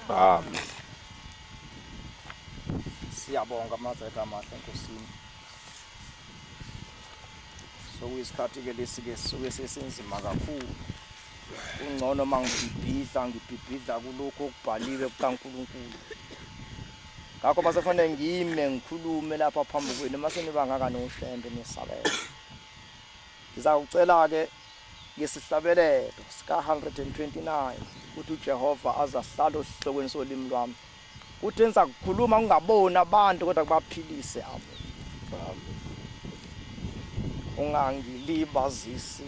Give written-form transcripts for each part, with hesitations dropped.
Amen. Siyabonga amazwi amahle enkosini. Sokuyisikhathi ke lesi ke sisuke sesinzima kakhulu. Kungcono uma ngibhibhidla ngibhibhidla kulokhu okubhaliwe kukaNkulunkulu. Ngakho mase kufanele ngime ngikhulume lapha phambi kwenu mase niba ngaka noshembe nisabela. Ngizakucela ke ngesihlabelelo sika 129 ukuthi uJehova azahlala osihlokweni solimi lwami. Uthi enza kukhuluma kungaboni abantu kodwa kubaphilise. Amen. Ungangilibazisi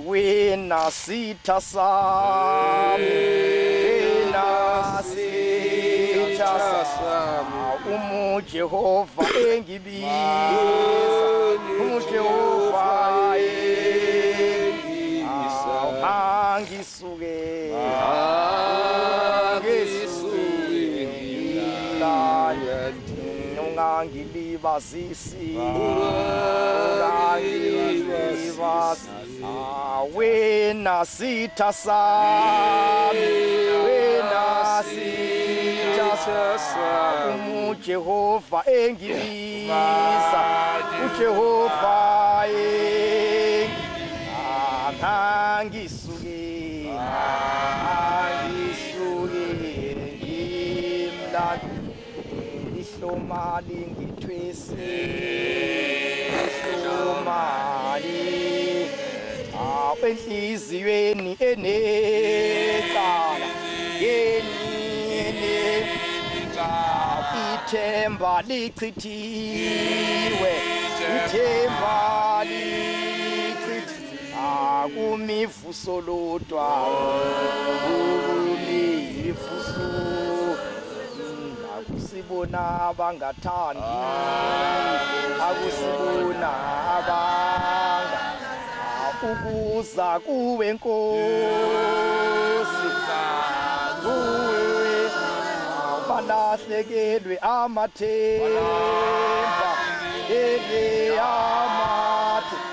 wena sitha sami, wena sitha sami, umuJehova engibiza, umuJehova engibiza, angisuke, angisuke ngilale. Ungangilibazisi, ungangilibazisi, wena sitha sami, wena sitha sami, uJehova engibiza, uJehova angisuke, angisuke ngimlande. Lihloma lingithwesi lihlomali enhliziyweni enecala yenini ithemba lichithiwe ithemba lichithiwe akumivuso lodwa kumivuso Akusibona abangathandi, akusibona abanga ukuza kuwe Nkosi, kuwe balahlekelwe amathemba, elwe amathemba,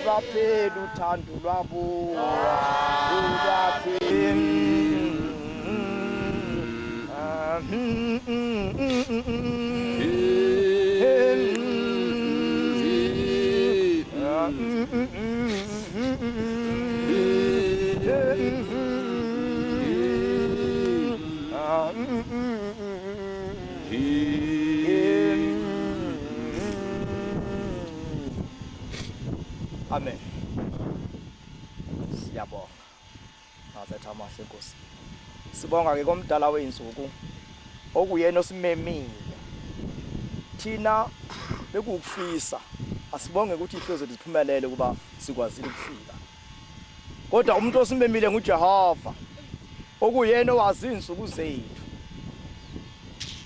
lwaphela uthando lwabo, lwaphela. Amen. Siyabonga. Mazetha amahle Nkosi. Sibonga ke komdala weyinsuku okuyena osimemile. Thina bekuwukufisa asibonge ukuthi ihlelo zethu ziphumelele ukuba sikwazile ukufika. Kodwa umuntu osimemile nguJehova okuyena owazi izinsuku zethu.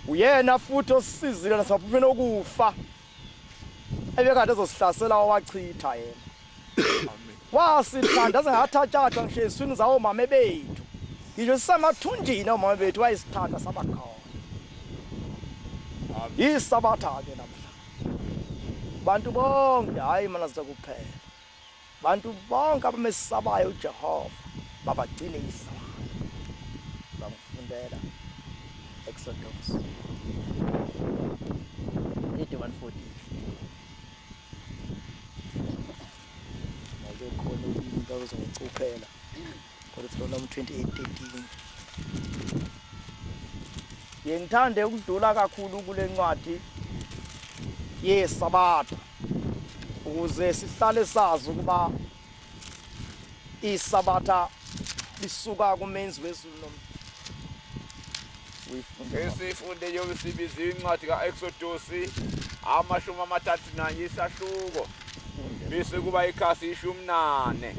Uyena futhi osisizile nasemaphupeni okufa. Ebekade ezosihlasela wawachitha yena. Wasithanda aze ngathatshathwa ngisho eziswini zawomame bethu. Ngisho sisemathunjini omame bethu wayesithanda sabakhona. Yisabatha-ke namhla. Bantu bonke, hhayi Manazitha kuphela. Bantu bonke abamesabayo uJehova babagcine iSabatha. Bangifundela Exodus 31:14. Ngeke khona into azongicuphela. Kodwa Deuteronomy 28:13. Ngithande ukudlula kakhulu kule ncwadi yeSabatha ukuze sihlale sazi ukuba iSabatha lisuka kumenzi wezulu nomhlaba. Uyifunde. Esifunde njengoba sibiziwe incwadi ka-Exodusi 31 isahluko bese kuba ikhasi 14.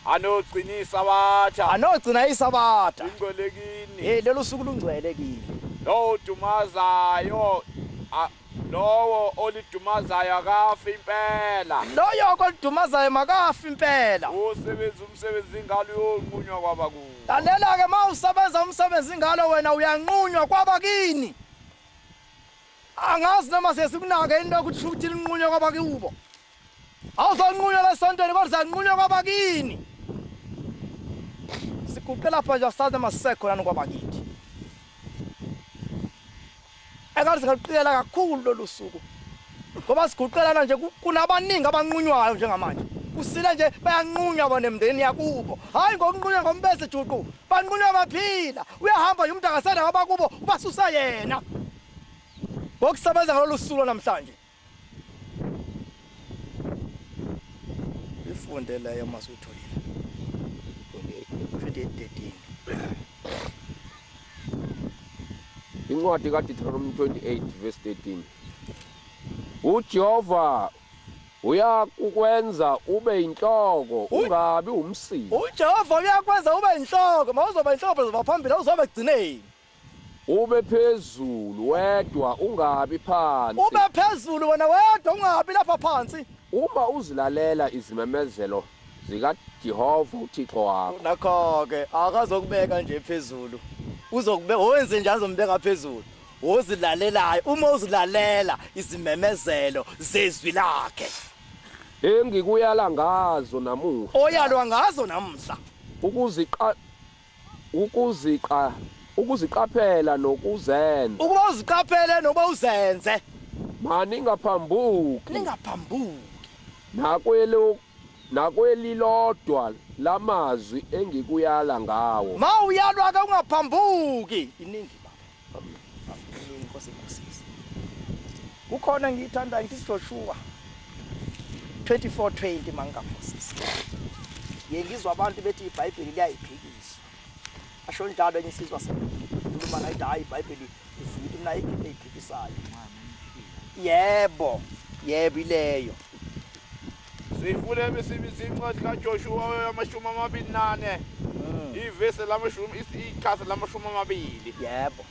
Anogcina iSabatha. Anogcina iSabatha. Lingcwele kini. Hey lelo suku lungcwele kini. Lowo odumazayo lowo olidumazayo akafi impela. Loyo olidumazayo makafi impela. Osebenza umsebenzi ingalo uyonqunywa kwaba kubo. Lalela ke mawusebenza umsebenzi ingalo wena uyanqunywa kwaba kini. Angazi noma sesikunake into ukuthi ukuthi linqunywa kwaba kubo. Awuzonqunywa lesontweni kodwa uzanqunywa kwabakini. Siguqe lapha nje asazi noma sisekhona yini kwabakithi. Engathi singaluqikela kakhulu lolu suku. Ngoba siguqelana nje kunabaningi abanqunywayo njengamanje. Usile nje bayanqunywa bona emndeni yakubo. Hayi ngokunqunywa ngombese juqu. Banqunywa baphila. Uyahamba nje umuntu akasana abakubo ubasusa yena. Ngokusebenza ngalolu suku namhlanje. Ifunde leyo masuyitholile. 28:13. Incwadi kaDeuteronomy 28 verse 13. UJehova uyakukwenza ube inhloko ungabi umsila. UJehova uyakwenza ube inhloko, mawuzoba inhloko uzoba phambili awuzoba ekugcineni. Ube phezulu wedwa ungabi phansi. Ube phezulu wena wedwa ungabi lapha phansi. Uma uzilalela izimemezelo zikaJehova uThixo wakho. Nakho-ke akazokubeka nje phezulu. Uzokubeka wenze njalo uzombeka phezulu. Ozilalelayo uma uzilalela izimemezelo zezwi lakhe. Engikuyala ngazo namuhla. Oyalwa ngazo namhla. Ukuziqa ukuziqa ukuziqaphela nokuzenza. Ukuba uziqaphele nokuba uzenze. Maningaphambuki. Ningaphambuki. Nakwelo nakwelilodwa lamazwi engikuyala ngawo. Ma uyalwa ke ungaphambuki. Iningi baba. Iningi Nkosi ibusise. Kukhona ngiyithandayo ngithi Joshua 24:20 mangingaphosisi. Ngiye ngizwa abantu bethi iBhayibheli liyayiphikisa. Asho njalo enye insizwa sekhuluma nayo ithi hayi iBhayibheli ivuma ukuthi mina ayikho into eyiphikisayo. Yebo, yebo ileyo. Sifune besibiza incwadi kaJoshua yamashumi 24. Ivesi lamashumi ikhasi lamashumi 20. Yebo.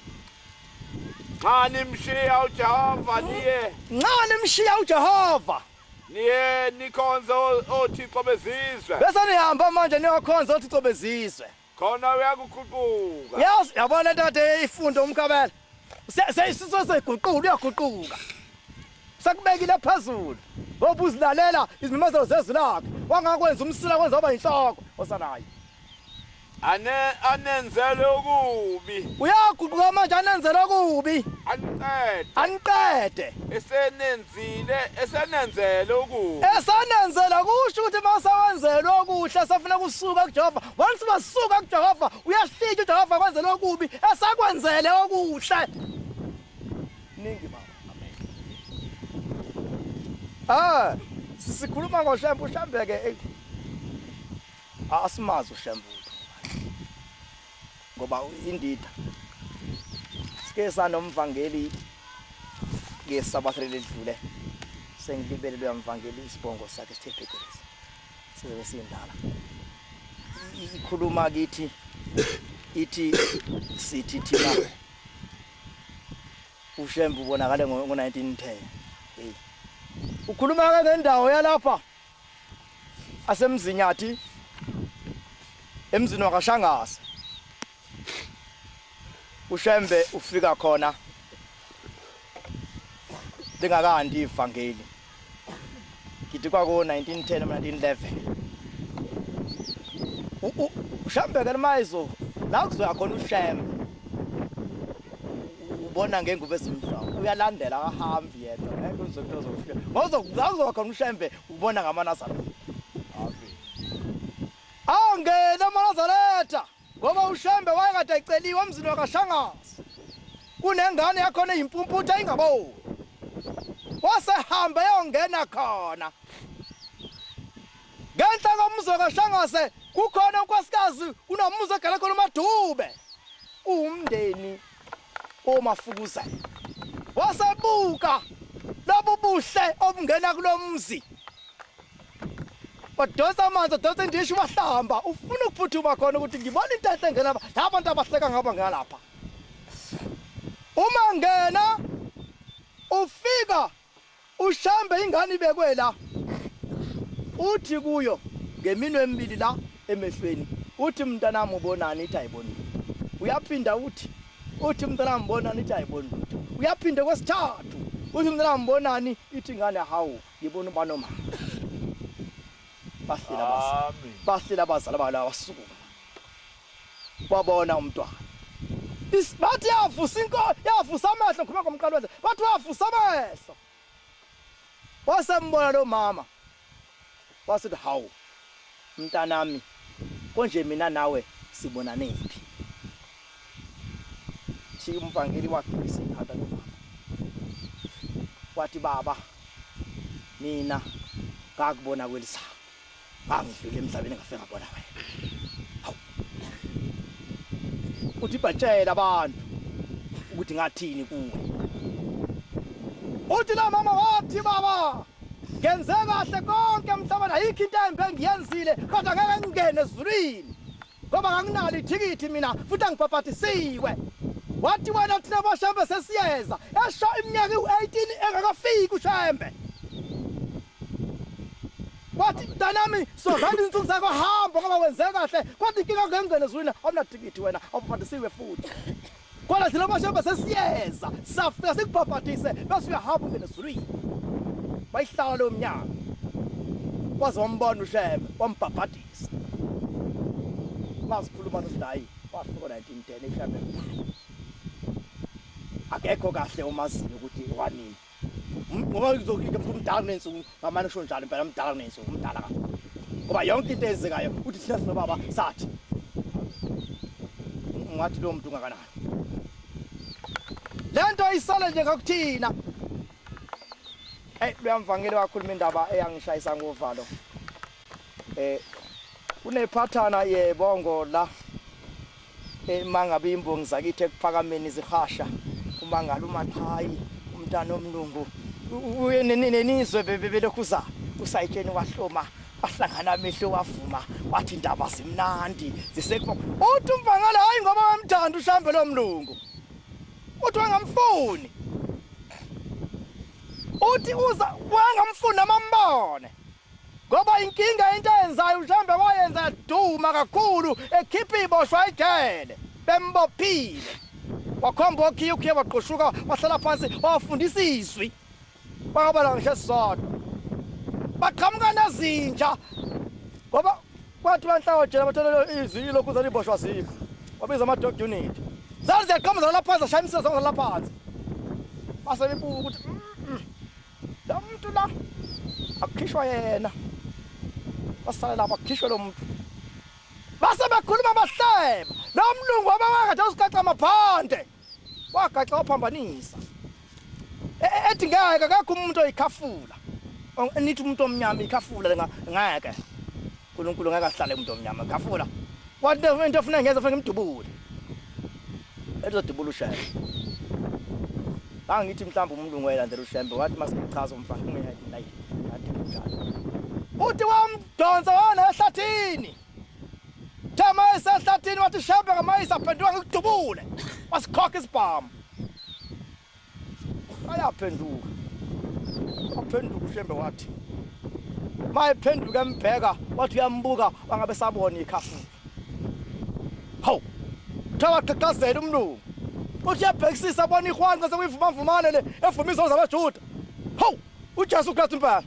Nxa nimshiya uJehova niye Nxa nimshiya uJehova niye nikhonze othixo bezizwe. Bese nihamba manje niyokhonza othixo bezizwe. Khona uyakuguquka. Yazi yabona lento kade ifunda umkabela. Seyisizwe seyiguquka uyaguquka. Sakubekile phezulu. Ngoba uzilalela izimemezelo zezwi lakhe. Wangakwenza umsila kwenza waba inhloko osanayo. Ane anenzele okubi. Uyaguquka manje anenzele okubi. Aniqede. Aniqede. Esenenzile esenenzele okubi. Esanenzela kusho ukuthi masawenzelwe okuhle safuna kusuka kuJehova. Once basuka kuJehova uyashintsha uJehova kwenzele okubi esakwenzele okuhle. Ningi baba. Amen. Ah, sisikhuluma ngoShembe uShembe ke asimazi uShembe ngoba indida. Sike sanomvangeli ngesabatha ledlule sengilibele loya mvangeli isibongo sakhe sithe phecelezi sizobe sindala ikhuluma kithi ithi sithi thina uShembe ubonakale ngo-1910. Hey, ukhuluma ke ngendawo yalapha asemzinyathi emzini wakashangase. uShembe ufika khona lingakandi ivangeli, ngithi kwako 1910 noma 1911. uShembe ke mayizo la kuzoya khona uShembe ubona ngengubo ezimhlophe, uyalandela, akahambi yedwa, ngeke uze uzofika ngozokuzoba khona uShembe ubona ngamaNazaretha. Angena amaNazaretha ngoba uShembe wayekade eceliwe emzini wakashangase, kunengane yakhona eyimpumputhe ingaboni, wasehamba yongena khona ngenhla komuzi wakashangase. Kukhona unkosikazi kunomuzi ogala khona uMadube, uwumndeni omafukuzela. Wasebuka lobu buhle obungena kulomzi, wadonsa amanzi, adonsa indishi, wahlamba, ufuna ukuphuthuma khona ukuthi ngibona into enhle ngena la bantu abahleka ngaba ngalapha. Uma ngena ufika uShembe ingane ibekwe la, uthi kuyo ngeminwe emibili la emehlweni, uthi mntanami ubonani? Ithi ayiboni lutho. Uyaphinda uthi mntanami ubonani? Ithi ayiboni lutho. Uyaphinda kwesithathu, uthi mntanami ubonani? Ithi ingane, hawu, ngibona uba nomama. Bahleli abazali, Amen. bahleli abazali bala, wasukuma wabona umntwana. Bathi yavusa inko yavusa amehlo ngikhuluma ngomqalwendle bathi wavusa amehlo wasembona lo mama wasithi hawu mntanami konje mina nawe sibonanephi thi umvangeli wagibisa ikhanda lo mama wathi baba mina ngakubona kwelisango ngangidlula emhlabeni ngafika ngabona wena hawu uthi batshela abantu ukuthi ngathini kuwe uthi la mama wathi baba ngenze kahle konke emhlabeni ayikho into embi engiyenzile kodwa ngeke ngingene ezulwini ngoba nganginalo ithikithi mina futhi angibhabhadisiwe wathi wena thina boshembe sesiyeza esho iminyaka ewu-18 engakafiki ushembe wathi mntanami sozanda izinsuku zakho hamba ngoba wenze kahle kodwa inkinga ngengene ezulwini awunathikithi wena awubhabhadisiwe futhi kodwa thina boshembe sesiyeza safika sikubhabhadise bese uyahamba ungene ezulwini wayihlala leyo mnyaka waze wambona ushembe wambhabhadisa Masikhuluma nokuthi hayi wafika ngo-1910 uShembe mdala. Akekho kahle omaziyo ukuthi wanini. Ngoba umdala kunensuku ngamane usho njalo impela mdala kunensuku umdala kakhulu. Ngoba yonke into eyenzekayo uthi thina sinobaba sathi. Ungathi lowo muntu ungakanani. Lento isale nje ngakuthina. Hey luyamvangeli wakhuluma indaba eyangishayisa ngovalo. Eh kunephathana yebongo la mangabe imbongi zakithi ekuphakameni zihasha umangala umaqhayi umntana omlungu uye nenizwe bebelokhuza usayitsheni wahloma wahlangana amehlo wavuma wathi indaba zimnandi zisekho uthi umvangala hayi ngoba wamthanda ushambe lo mlungu uthi wangamfuni uthi uza wangamfuni amambone Ngoba inkinga into ayenzayo uShembe wayenza yaduma kakhulu ekhipha iboshwa ejele bembophile. Wakhomba okhiye ukhiye waqoshuka wahlala phansi wafundisa izwi. Bangabala ngisho esisodwa. Baqhamuka nezinja ngoba kwathi banhlawojela bathola izwi ilokhu zaliboshwa zikho. Wabiza ama dog unit. Zazi ziyaqhamuza lapha phansi ashaya imisiza lapha phansi. Base bebuka ukuthi Lo muntu la akukhishwa yena. Basale lapha akukhishwe lo muntu. Base bekhuluma bahleba. Lo mlungu wabawakade usigaxa amaphande. Wagaxa waphambanisa. E, e, ethi ngeke akekho umuntu oyikhafula. Nithi umuntu omnyama ikhafula ngeke. uNkulunkulu ngeke ahlale umuntu omnyama khafula. Wathi into efuna ngenza fanele ngimdubule. Ezodubula uShembe. Ngangithi mhlawumbe umlungu wayelandela uShembe wathi masichaza umfana kunge-1990 kade kunjalo. Uthi wamdonsa wona ehlathini. Thema esehlathini wathi Shembe ngamayisa aphenduka ngikudubule. Wasikhokha isibhamu. Ayaphenduka. Waphenduka uShembe wathi mayephenduka embheka wathi uyambuka wangabe sabona ikhafula. Hawu. Kuthiwa waqhaqhazela umlungu. Uthi uyabhekisisa abona ihwanqa sekuyivumavumane le evuma izono zamaJuda. Hawu, uJesu Kristu impela.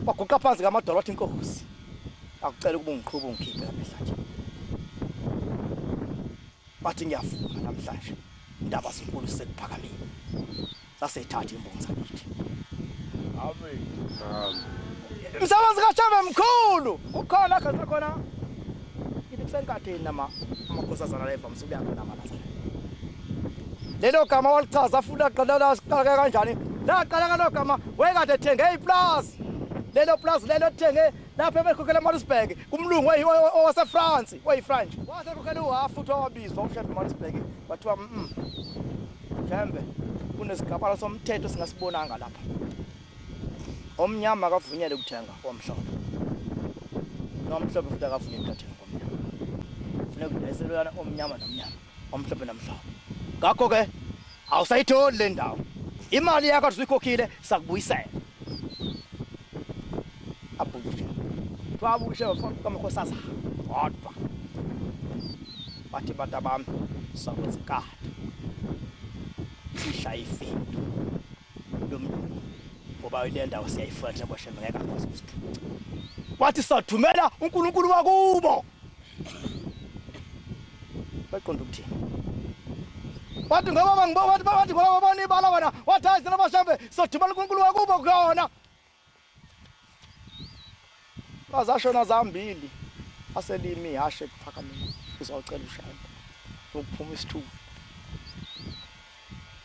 Waguqa phansi ngamadolo wathi inkosi. Akucela ukuba ungiqhube ungikhiphe lapha ehlathini. Bathi ngiyavuma namhlanje indaba zinkulu sekuphakamile. Saseyithatha imbongi zakithi. Amen. Amen. Umsebenzi kaShembe mkhulu. Kukhona khona khona. Ngithi kusenkathini nama amakhosazana la evamise ukuya khona amaNazaretha. Lelo gama walichaza futhi laqala laqaleka kanjani? Laqala lelo gama wayekade ethenge iplazi. Lelo plazi lelo ethenge lapho ebekhokhela eMaritzburg kumlungu owaseFrance, oyiFrench. Wasekhokhela uhafu futhi wabizwa uShembe eMaritzburg kwathiwa Shembe kunesigabana somthetho singasibonanga lapha. Omnyama akavunyelwe ukuthenga omhlophe. Nomhlophe futhi akavunyelwe ukuthenga komnyama. Funeka kudayiselwana omnyama nomnyama, omhlophe nomhlophe. Ngakho ke awusayitholi le ndawo. Imali yakho usuyikhokhile sakubuyisela. Abuke. Twabuke kwamakhosazana. Kodwa bathi bantu abami sakwenza inkatha. Sishaya ifindo. Lomlungu ngoba le ndawo siyayifuna thina boshembe ngeke akwazi ukusiphuca. Wathi sathumela uNkulunkulu wakubo. Baqonda ukuthini? Wathi ngoba bangibo wathi bathi ngoba babona ibala wena wathi hayi sina bashambe sodibana uNkulunkulu wakubo kuyona. Bazashona zambili aselimi ihashe ekuphakameni uzocela ushembe ukuphuma isithuba.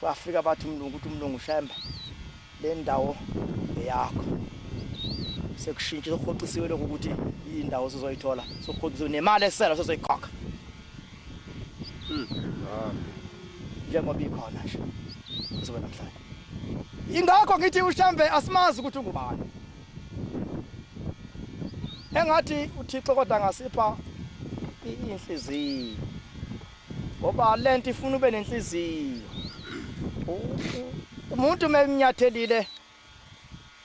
Bafika bathi umlungu ukuthi umlungu uShembe le ndawo eyakho. Sekushintshe sekuhoxisiwe lokhu ukuthi indawo sizoyithola sekuhoxisiwe nemali esela sizoyikhokha. Njengoba ikhona nje kuzoba namhlanje. Ingakho ngithi uShembe asimazi ukuthi ungubani. Engathi uThixo kodwa angasipha inhliziyo. Ngoba lento ifuna ube nenhliziyo. Umuntu memnyathelile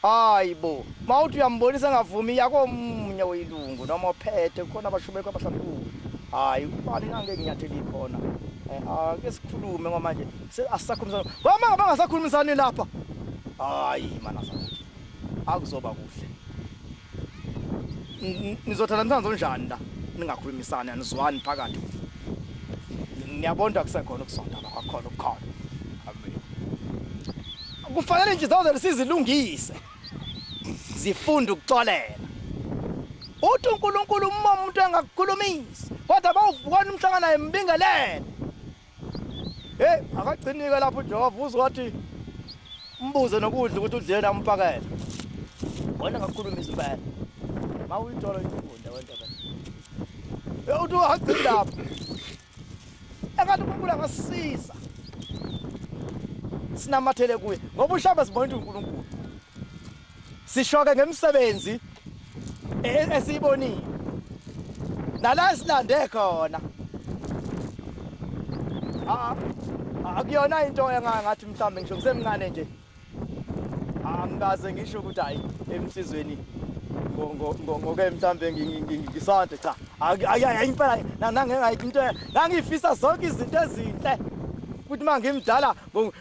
hayibo mawuthi uyambonisa engavumi yakomunye oyilungu noma ophethe kukhona abashubekho abahlambuluka hayi ubani nange nginyatheli khona eh, ake sikhulume ngoba manje asisakhulumisana ngoba mangabe angasakhulumisani lapha hayi mana sathi akuzoba kuhle Nizothanda mthandazo onjani la ningakhulumisani anizwani phakathi. Ngiyabona akusekhona ukusonta la kwakhona ukukhona. Amen. Kufanele nje zaze sizilungise. Zifunde ukuxolela. Uthi uNkulunkulu uma umuntu engakukhulumisi kodwa bawuvukana umhlangana naye mbingelele. Hey akagcinike lapho uJehova uzwe wathi umbuze nokudla ukuthi udlile nampakele. Wena ngakhulumisa impela. Mawuyithola ifunde wena vele. Hey uthi akagcini lapho. Engathi uNkulunkulu angasisiza. Sinamathele kuye ngoba ushaba sibona ukuthi uNkulunkulu. Sishoke ngemisebenzi e, esiyibonile. Nala silande khona. Ah, akuyona into engathi mhlawumbe ngisho ngisemncane nje. Angikaze ngisho ukuthi hayi emsizweni ngoke mhlawumbe ngisonto cha. Ayi impela nangengayikho into ngangifisa zonke izinto ezinhle. Ukuthi mangimdala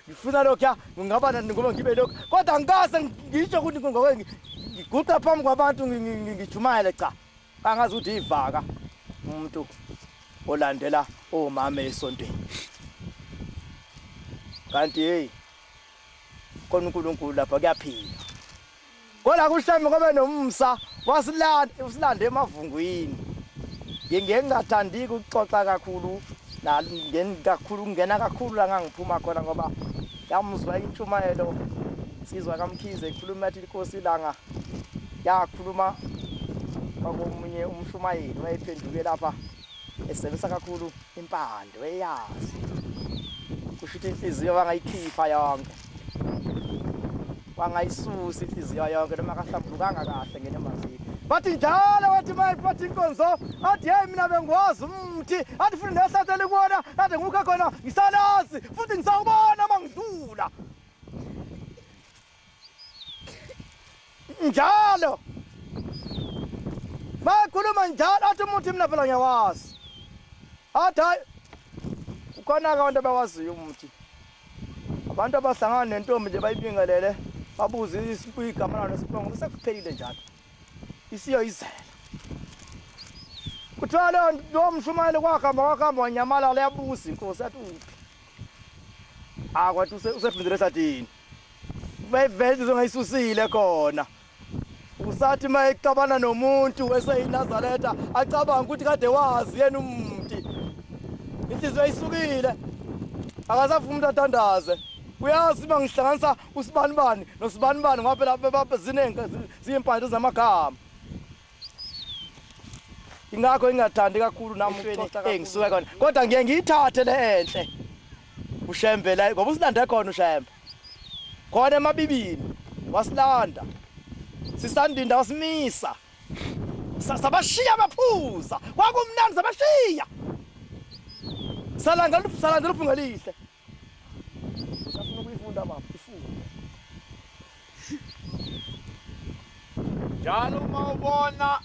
ngifuna lokhuya ngingaba ngoba ngibe lokhu kodwa angikaze ngisho ukuthi ngoke ngiguqa phambi kwabantu ngijumayele cha angazi ukuthi ivaka umuntu olandela omama esontweni kanti hey khona uNkulunkulu lapha kuyaphila Kodwa kuShembe ngoba nomsa wasilanda usilanda emavungwini. Ngiye ngingathandi ukuxoxa kakhulu nangeni kakhulu ngena kakhulu la ngangiphuma khona ngoba yamuzwa intshumayelo insizwa kaMkhize ikhuluma yathi inkosi ilanga yakhuluma kwakomunye umshumayeli wayephenduke lapha esebenzisa kakhulu impande wayeyazi kusho ukuthi inhliziyo wangayikhipha yonke wangayisusa inhliziyo yonke noma akahlambulukanga kahle ngene emazini bathi njalo wathi maye bathi inkonzo athi hey mina bengiwazi umthi athi futhi nehlathi elikuwona kade ngikho khona ngisalazi futhi ngisawubona uma ngidlula njalo bakhuluma njalo athi umuthi mina phela ngiyawazi athi hayi ukhona-ke abantu abawaziyo umuthi abantu abahlangana nentombi nje bayibingelele babuze igama layo nesibongo bese kuphelile njalo isiyoyizela kuthiwa leyo lowo mshumayeli kwahamba kwahamba wanyamalala yabuza inkosi yathi uphi akwathi usefundile ehlathini Vele uzongayisusile khona. Usathi uma exabana nomuntu eseyiNazaretha acabanga ukuthi kade wazi yena umti. Inhliziyo isukile. Akasafuni umuntu athandaze. Uyazi uma ngihlanganisa usibanibani nosibanibani ngoba phela baba ziningi ziyimpande zamagama. Ingakho ingathandi kakhulu nami ukuxoxa engisuka khona. Kodwa ngiye ngiyithathe le enhle. uShembe la ngoba usilande khona uShembe khona emabibini wasilanda sisandinda wasimisa sabashiya baphuza kwakumnandi sabashiya salanga salandela uphunga elihle usafuna ukuyifunda baba ifunde Njalo uma ubona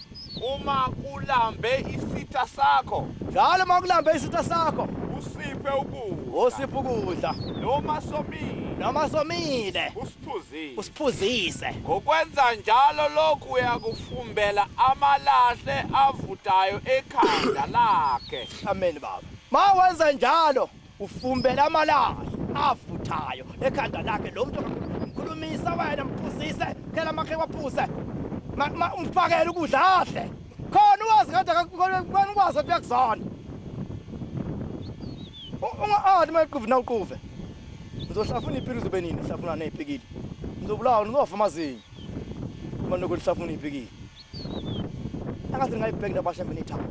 uma kulambe isitha sakho. Njalo uma kulambe isitha sakho. Usiphe ukudla. Usiphe ukudla. Noma somile. Noma somile. Usiphuzise. Usiphuzise. Ngokwenza njalo lokhu uyakufumbela amalahle avutayo ekhanda lakhe. Amen baba. Ma wenza njalo ufumbela amalahle avuthayo ekhanda lakhe lo muntu. Mkhulumisa wena, mphuzise, khela amakhe waphuze, umfakele ukudla adle khona, uwazi kade wena ukwazi ukuthi uyakuzona. Unga-adi uma iquve nawuquve uzohlafuna ipiki, uzobe nini uhlafuna ney'pikili, uzobulawa, uzofa amazinyo uma lokhu lihlafuna iy'pikili. Angathi ngayibheka indaba shembe nithanda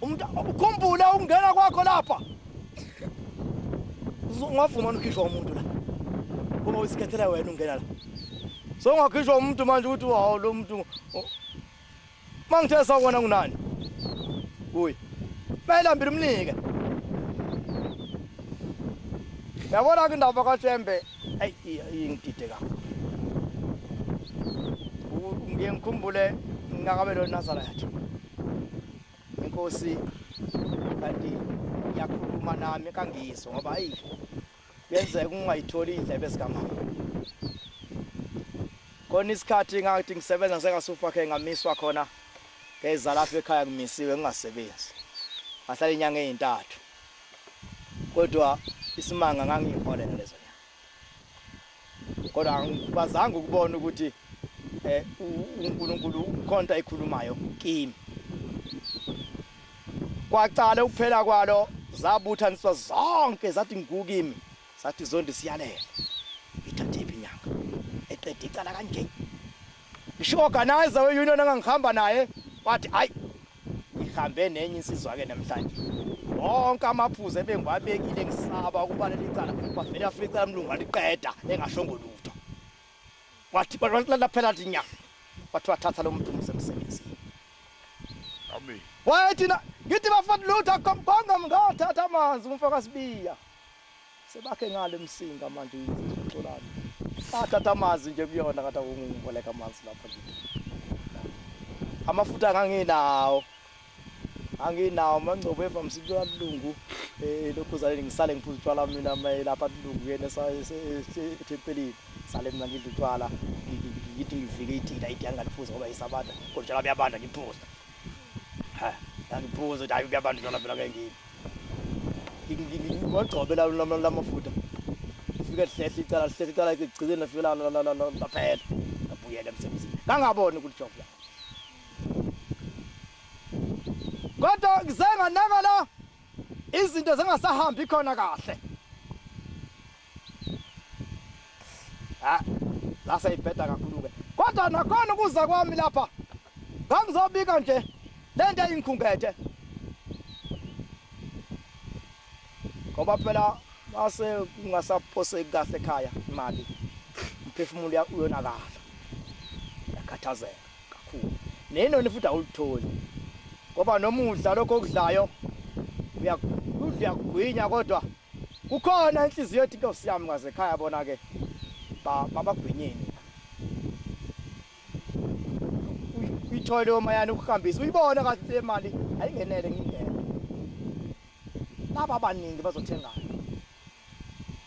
umuntu. Ukhumbule ukungena kwakho lapha, ungavuma ukhishwa umuntu la ngoba usikhethela wena ungena la. So ungakhishwa umuntu manje ukuthi hawu, lo muntu mangithe sawubona kunani kuye, mayelambile umnike. Yabona ke indaba kaShembe, ayi, ingidide kakhulu. Ngiye ngikhumbule ngingakabe lo Nazareth, inkosi kanti iyakhuluma nami kangizwa ngoba ayi, kuyenzeka ungayitholi indlebe zikamama. Khona isikhathi ngathi ngisebenza ngiseka-Super ngamiswa khona, ngeza lapha ekhaya ngimisiwe, ngingasebenzi, ngahlala inyanga ey'ntathu, kodwa isimanga ngangiyiholela lezo nyanga, kodwa angikwazanga ukubona ukuthi uNkulunkulu ukhonto ayikhulumayo kimi. Kwacala ukuphela kwalo, zabuthaniswa zonke, zathi ngikimi, sathi zonke siyalela, ithathe iphi inyanga eqeda icala kanje? Ngisho organizer we-union engangihamba naye wathi, "Hayi, ngihambe nenye insizwa-ke namhlanje." Wonke amaphuzu ebengiwabekile ngisaba ukubalela icala, wavele afika icala mlungu waliqeda engashongo lutho. Wathi laphela, athi nya, wathi wathatha lo muntu umsemsebenzini. Amen. Wayethi na ngithi bafana lutho akhombanga, ngathatha amanzi umfaka sibiya sebakhe ngale emsinga manje uxolani, athatha amanzi nje kuyona, ngathi awungiboleka amanzi lapha nje. Amafutha nganginawo, anginawo mangcobo evamise kulungu lokhuzane, ngisale ngiphuza utshwala mina lapha kulungu yena ethempelini, sale mina ngidla utshwala, ngithi ngivike itila iti angaliphuza ngoba isabatha, kodwa utshwala buyabanda, ngiphuza, ha, ngiphuza ukuthi hayi, buyabanda utshwala phela ke. Ngigcobe lamafutha, fike lihlehle icala, lihlehle icala, ekugcineni lafike laphela, ngabuyela emsebenzini, ngangaboni ukuthi job yakho, kodwa ngize nganaka la izinto zingasahambi khona kahle. Ha, lase ibheda kakhulu ke, kodwa nakhona ukuza kwami lapha ngangizobika nje lento eyingikhungethe, ngoba phela mase kungasaphoseki kahle ekhaya imali, umphefumulo uyonakala, uyakhathazeka kakhulu, nenoni futhi awulitholi, ngoba noma udla lokho okudlayo uyakudla, uyakugwinya, kodwa kukhona inhliziyo ethi, "Nkosi yami, ngasekhaya bona ke babagwinyeni." Uyithole omayana ukuhambisa, uyibona kahle le mali ayingenele, ngingene laba abaningi bazothengana.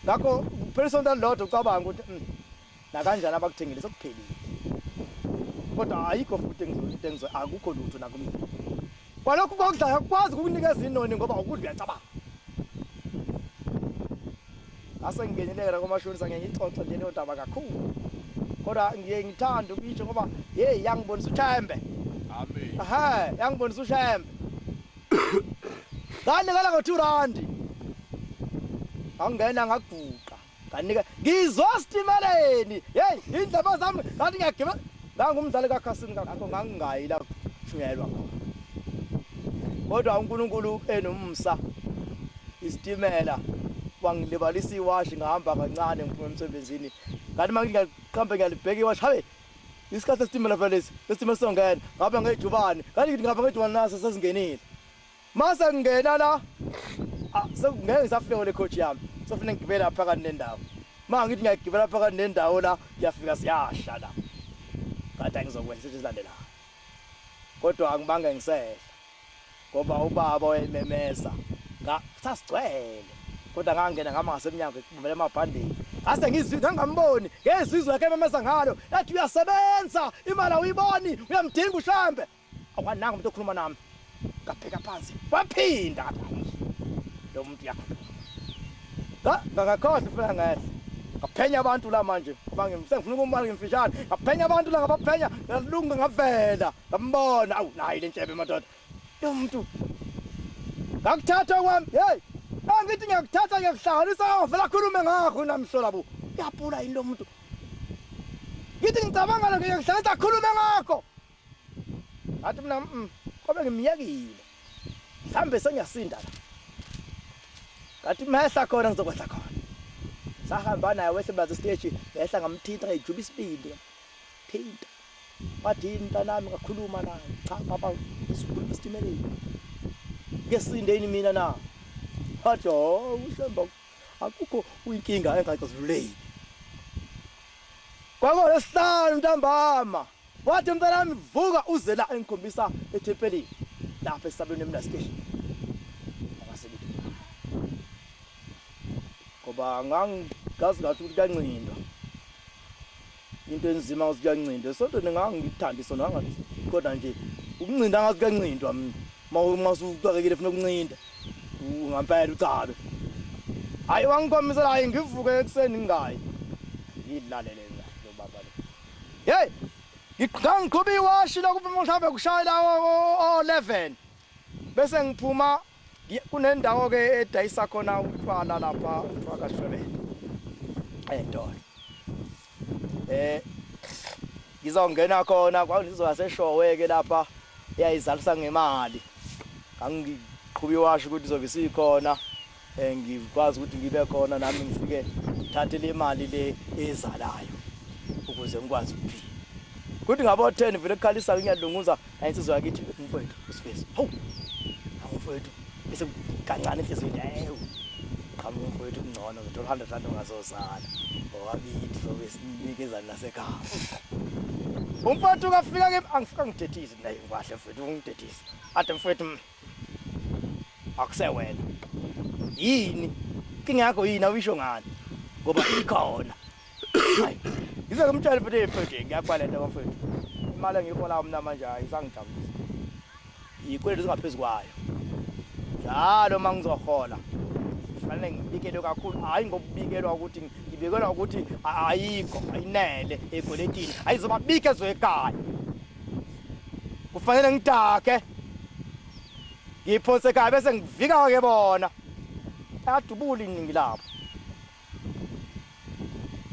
Ngakho kuphela isonto elilodwa, ucabanga ukuthi nakanjani abakuthengile sekuphelile, kodwa ayikho futhi into engizo, akukho lutho nakumina. Kwalokhu kokudlayo akukwazi ukukunikeza inoni ngoba ukudla uyacabanga. Ngase ngingeneleka komashonisa, ngeke ngixoxe nje leyo ndaba kakhulu, kodwa ngiye ngithanda ukuyisho ngoba hey, yangibonisa uShembe. Amen. Ehe, yangibonisa uShembe. Nganikela ngo-2 rand, ngangena ngaguqa, nganika, ngizwa sitimeleni, hey, indlebe zami ngathi ngiyagibela. Ngangumdlali kakhasini, ngakho ngangingayi la kushunyayelwa khona, kodwa uNkulunkulu enomsa, isitimela wangilibalisa iwashi, ngahamba kancane ngiphuma emsebenzini, ngathi uma ngingaqhambe ngiyalibheka iwashi, habe, isikhathi sesitimela phela lesi, lesitimela sizongena. Ngabe ngejubane, ngathi ngithi ngihamba ngejubane, naso sesingenile. Mase ngingena la, sekungeke ngisafika le coach yami, sofuna ngigibela phakathi nendawo. Ma ngithi ngiyagibela phakathi nendawo la, ngiyafika siyasha la, kade angizokwenza into ezilandelayo, kodwa angibange ngisehla ngoba ubaba wayememeza, sasigcwele, kodwa ngangena ngama ngasemnyango ngibambele amabhandeni, ngase ngizwi ngangamboni ngezizwe yakhe ememeza ngalo, yathi, "Uyasebenza, imali awuyiboni, uyamdinga uShembe." Akwananga umuntu okhuluma nami. Ngabheka phansi waphinda ngathi lo muntu uyakhuluma. Ngakhohlwa ufika ngehla. Ngaphenya abantu la manje ngoba ngifuna ukumbala ngimfishane. Ngaphenya abantu la ngabaphenya ngalunga ngavela ngambona awu nayi le ntshebe madoda. Lo muntu ngakuthatha kwami hey angithi ngiyakuthatha ngiyakuhlanganisa ngavela khulume ngakho namhlola bo. Uyabhula yini lo muntu? Ngithi ngicabanga lo ngiyakuhlanganisa khulume ngakho. Ngathi mina kobe ngimyekile. Mhlambe sengiyasinda la. Ngathi mehla khona ngizokwehla khona. Sahamba naye wehle baze stage ngehla ngamthinta ngayijuba isibindi. Thinta. Wathi mntanami ngakhuluma naye. Cha baba sikhuluma esitimeleni. Ngesinde yini mina na? Wathi oh uShemba akukho inkinga engaxazululeki. Kwangolwesihlanu ntambama wathi mntanami vuka uze la engikhombisa ethempelini lapha esabelweni emna station. Ngase ngithi ngoba ngangazi ngathi ukuthi kuyancindwa. Into enzima ngathi kuyancindwa esontweni ngangithanda isonto ngangathi kodwa nje ukuncinda ngathi kuyancindwa mina. Uma usuxakekile funa ukuncinda ngampela ucabe. Hayi wangikhombisa hayi ngivuke ekuseni ngingayi. Ngilalele lo baba lo. Hey ngangiqhuba iwashi lokhu mhlawumbe kushayela o-11 bese ngiphuma kunendawo ke edayisa khona utshwala lapha kuthiwa kaShwebele ey'tolo. Ngizongena khona kwakuyinto yaseshowe-ke lapha eyayizalisa ngemali. Ngangiqhuba iwashi ukuthi izobe isikhona ngikwazi ukuthi ngibe khona nami ngifike ngithathe le mali le ezalayo ukuze ngikwazi ukuphila. Kuthi ngabo 10 vele kukhalisa ngiyalunguza insizwa yakithi umfowethu uSifeso. Hawu! Mfowethu bese kancane enhliziyweni hawu. Qhamuka umfowethu kungcono ngithola 100 rand ongazozala. Owakithi sobe sinikezana nasekhaya. Umfowethu kafika kimi angifika ngidethise naye kahle mfowethu ungidethise. Ade mfowethu akusewena. Yini? Inkinga yakho yini awuyisho ngani? Ngoba ikhona. Hayi. Ngize ngimtshele futhi mfowethu ngiyakweleta bafowethu. Imali engiyiholayo mina manje ayisangijabulisi. Izikweletu zingaphezu kwayo. Njalo uma ngizohola kufanele ngibikelwe kakhulu, hhayi ngokubikelwa ukuthi ngibikelwa ukuthi ayikho ayinele ekweletini, ayizobabikho ezoekhaya. Kufanele ngidakhe ngiyiphonse ekhaya bese ngivika-ke bona. Ayadubula iningi labo.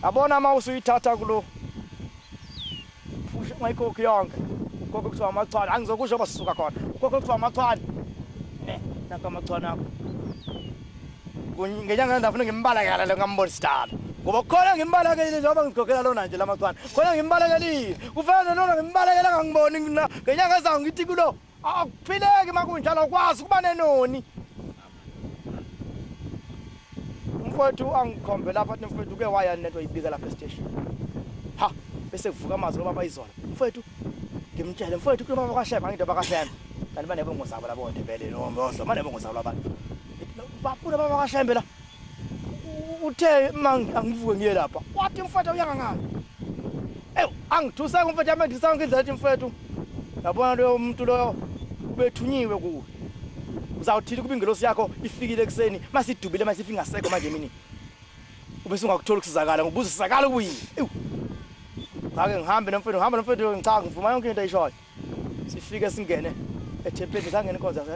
Yabona uma usuyithatha kulo phusha ungayikhokhi yonke. Ukhokhe kuthiwa amachwane, angizokusho basuka khona. Ukhokhe kuthiwa amachwane. Ne, nanka amachwane akho. Ngenyanga ndafuna ngimbalekele lo ngambona isidala. Ngoba khona ngimbalekele njengoba ngikhokhela lona nje lamachwane. Khona ngimbalekelile. Kufanele lona ngimbalekele angangiboni ngenyanga ezayo ngithi kulo akuphileki makunjalo awukwazi ukuba nenoni. Umfowethu angikhombe lapha athi mfowethu uke waya nento oyibika lapha esiteshini. Ha, bese kuvuka amazwi lobaba izolo. Mfowethu ngimtshele mfowethu kulo baba kwaShembe angithi bakaShembe. Kanti banebongo zabo labo Ndebele no banebongo zabo labantu. Bafuna baba kwaShembe la. Uthe uma angivuke ngiye lapha. Wathi mfowethu uyanga ngani? Ewu angithuseka umfowethu amendisa yonke indlela ethi mfowethu. Yabona loyo muntu loyo ubethunyiwe kuwe. Uzawuthini kuba ingelosi yakho ifikile ekuseni masidubile masifa ingasekho manje emini. Ube sungakuthola ukusizakala ngoba uzosizakala kuyini. Ewu. Ngake ngihambe nomfowethu ngihamba nomfowethu ngicha ngivuma yonke into ayishoyo. Sifike singene ethempelini sangena inkonzo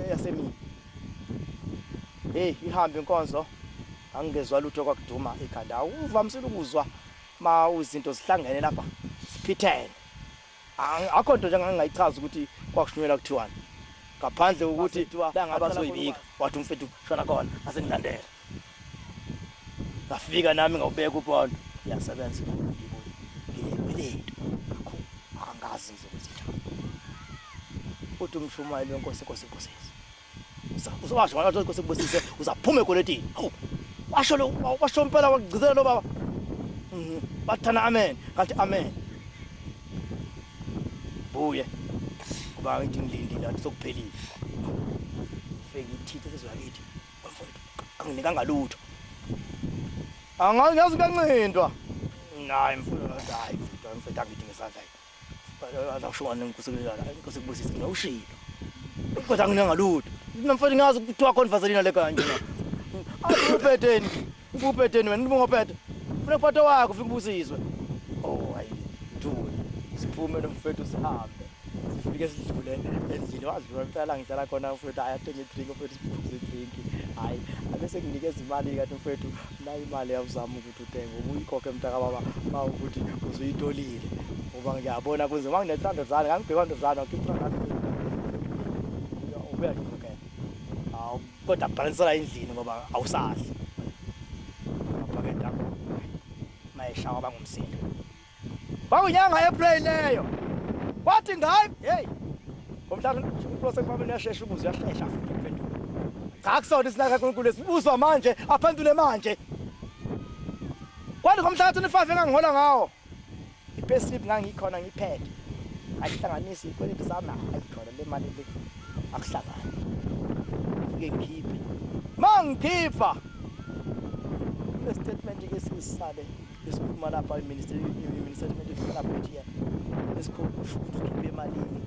yasemini. Hey ihambe inkonzo angingezwa lutho kwakuduma ikhanda. Uvamisile ukuzwa ma izinto zihlangene lapha siphithene. Akho nto nje engingayichaza ukuthi kwakushunyelwa kuthiwani. Ngaphandle kokuthi la ngabe azoyibika wathi umfethu shona khona asengilandela. Ngafika nami ngawubeka uphondo. Iyasebenza ngibuye. Nginekweletu kakhulu. Angazi ngizokwenza njani. Uthi umshumayeli wenkosi inkosi ibusise. Uzowasho wathi inkosi ikubusise uzaphuma ekweletini. Hawu. Washo lo washo impela wagcizelela lo baba. Bathana amen. Ngathi amen. Buye. Kuba ngithi ngilindile athi sokuphelile. Fike ithithe sezwakithi. Mfowethu anginikanga lutho. Angazi kuyancindwa. Hayi mfowethu hayi mfowethu mfowethu angithi ngesandla. Akusho ngani inkosi inkosi kubusise ngawushilo. Kodwa anginanga lutho. Mina mfowethu ngazi kuthiwa khona vaselina le kanje. Akuphetheni. Ukuphetheni wena ubungophethe. Funa kuphatha wakho ufike ubusizwe. Oh hayi dude. Siphume nomfethu sihambe. Sifike sidlule endlini wadlula impela ngihlala khona mfethu hayi athenge idrink mfethu siphuze idrink. Hayi abese nginikeza imali kanti mfethu nayi imali yawuzama ukuthi uthenge ubuyikhokhe mntaka baba mawukuthi usuyitholile. Ngoba ngiyabona kunzima ngine-300 rand ngangibheka 100 rand wakhipha 300 rand. Ubuya ngikhokhela. Hawu kodwa bhalansela endlini ngoba awusadli. Amabhakede akho mayeshawa bangumsindo. Kwakunyanga April leyo. Kwathi ngayo hey ngomhla uNkulunkulu sekubabeni uyashesha ukuze uyashesha futhi ukuphendula. Cha kusona isinaka kaNkulunkulu esibuzwa manje aphendule manje. Kwathi ngomhla ka-25 engangihola ngawo i-payslip ngangikhona ngiphethe. Ayihlanganisi ikweleti sami ayikhona le mali le akuhlangani. Ngifike ngikhiphe. Mangikhipha kule statement ke sisale esikhuluma lapha i-ministry i-statement ephuma lapha ethi esikhomba usho ukuthi ukhiphe emalini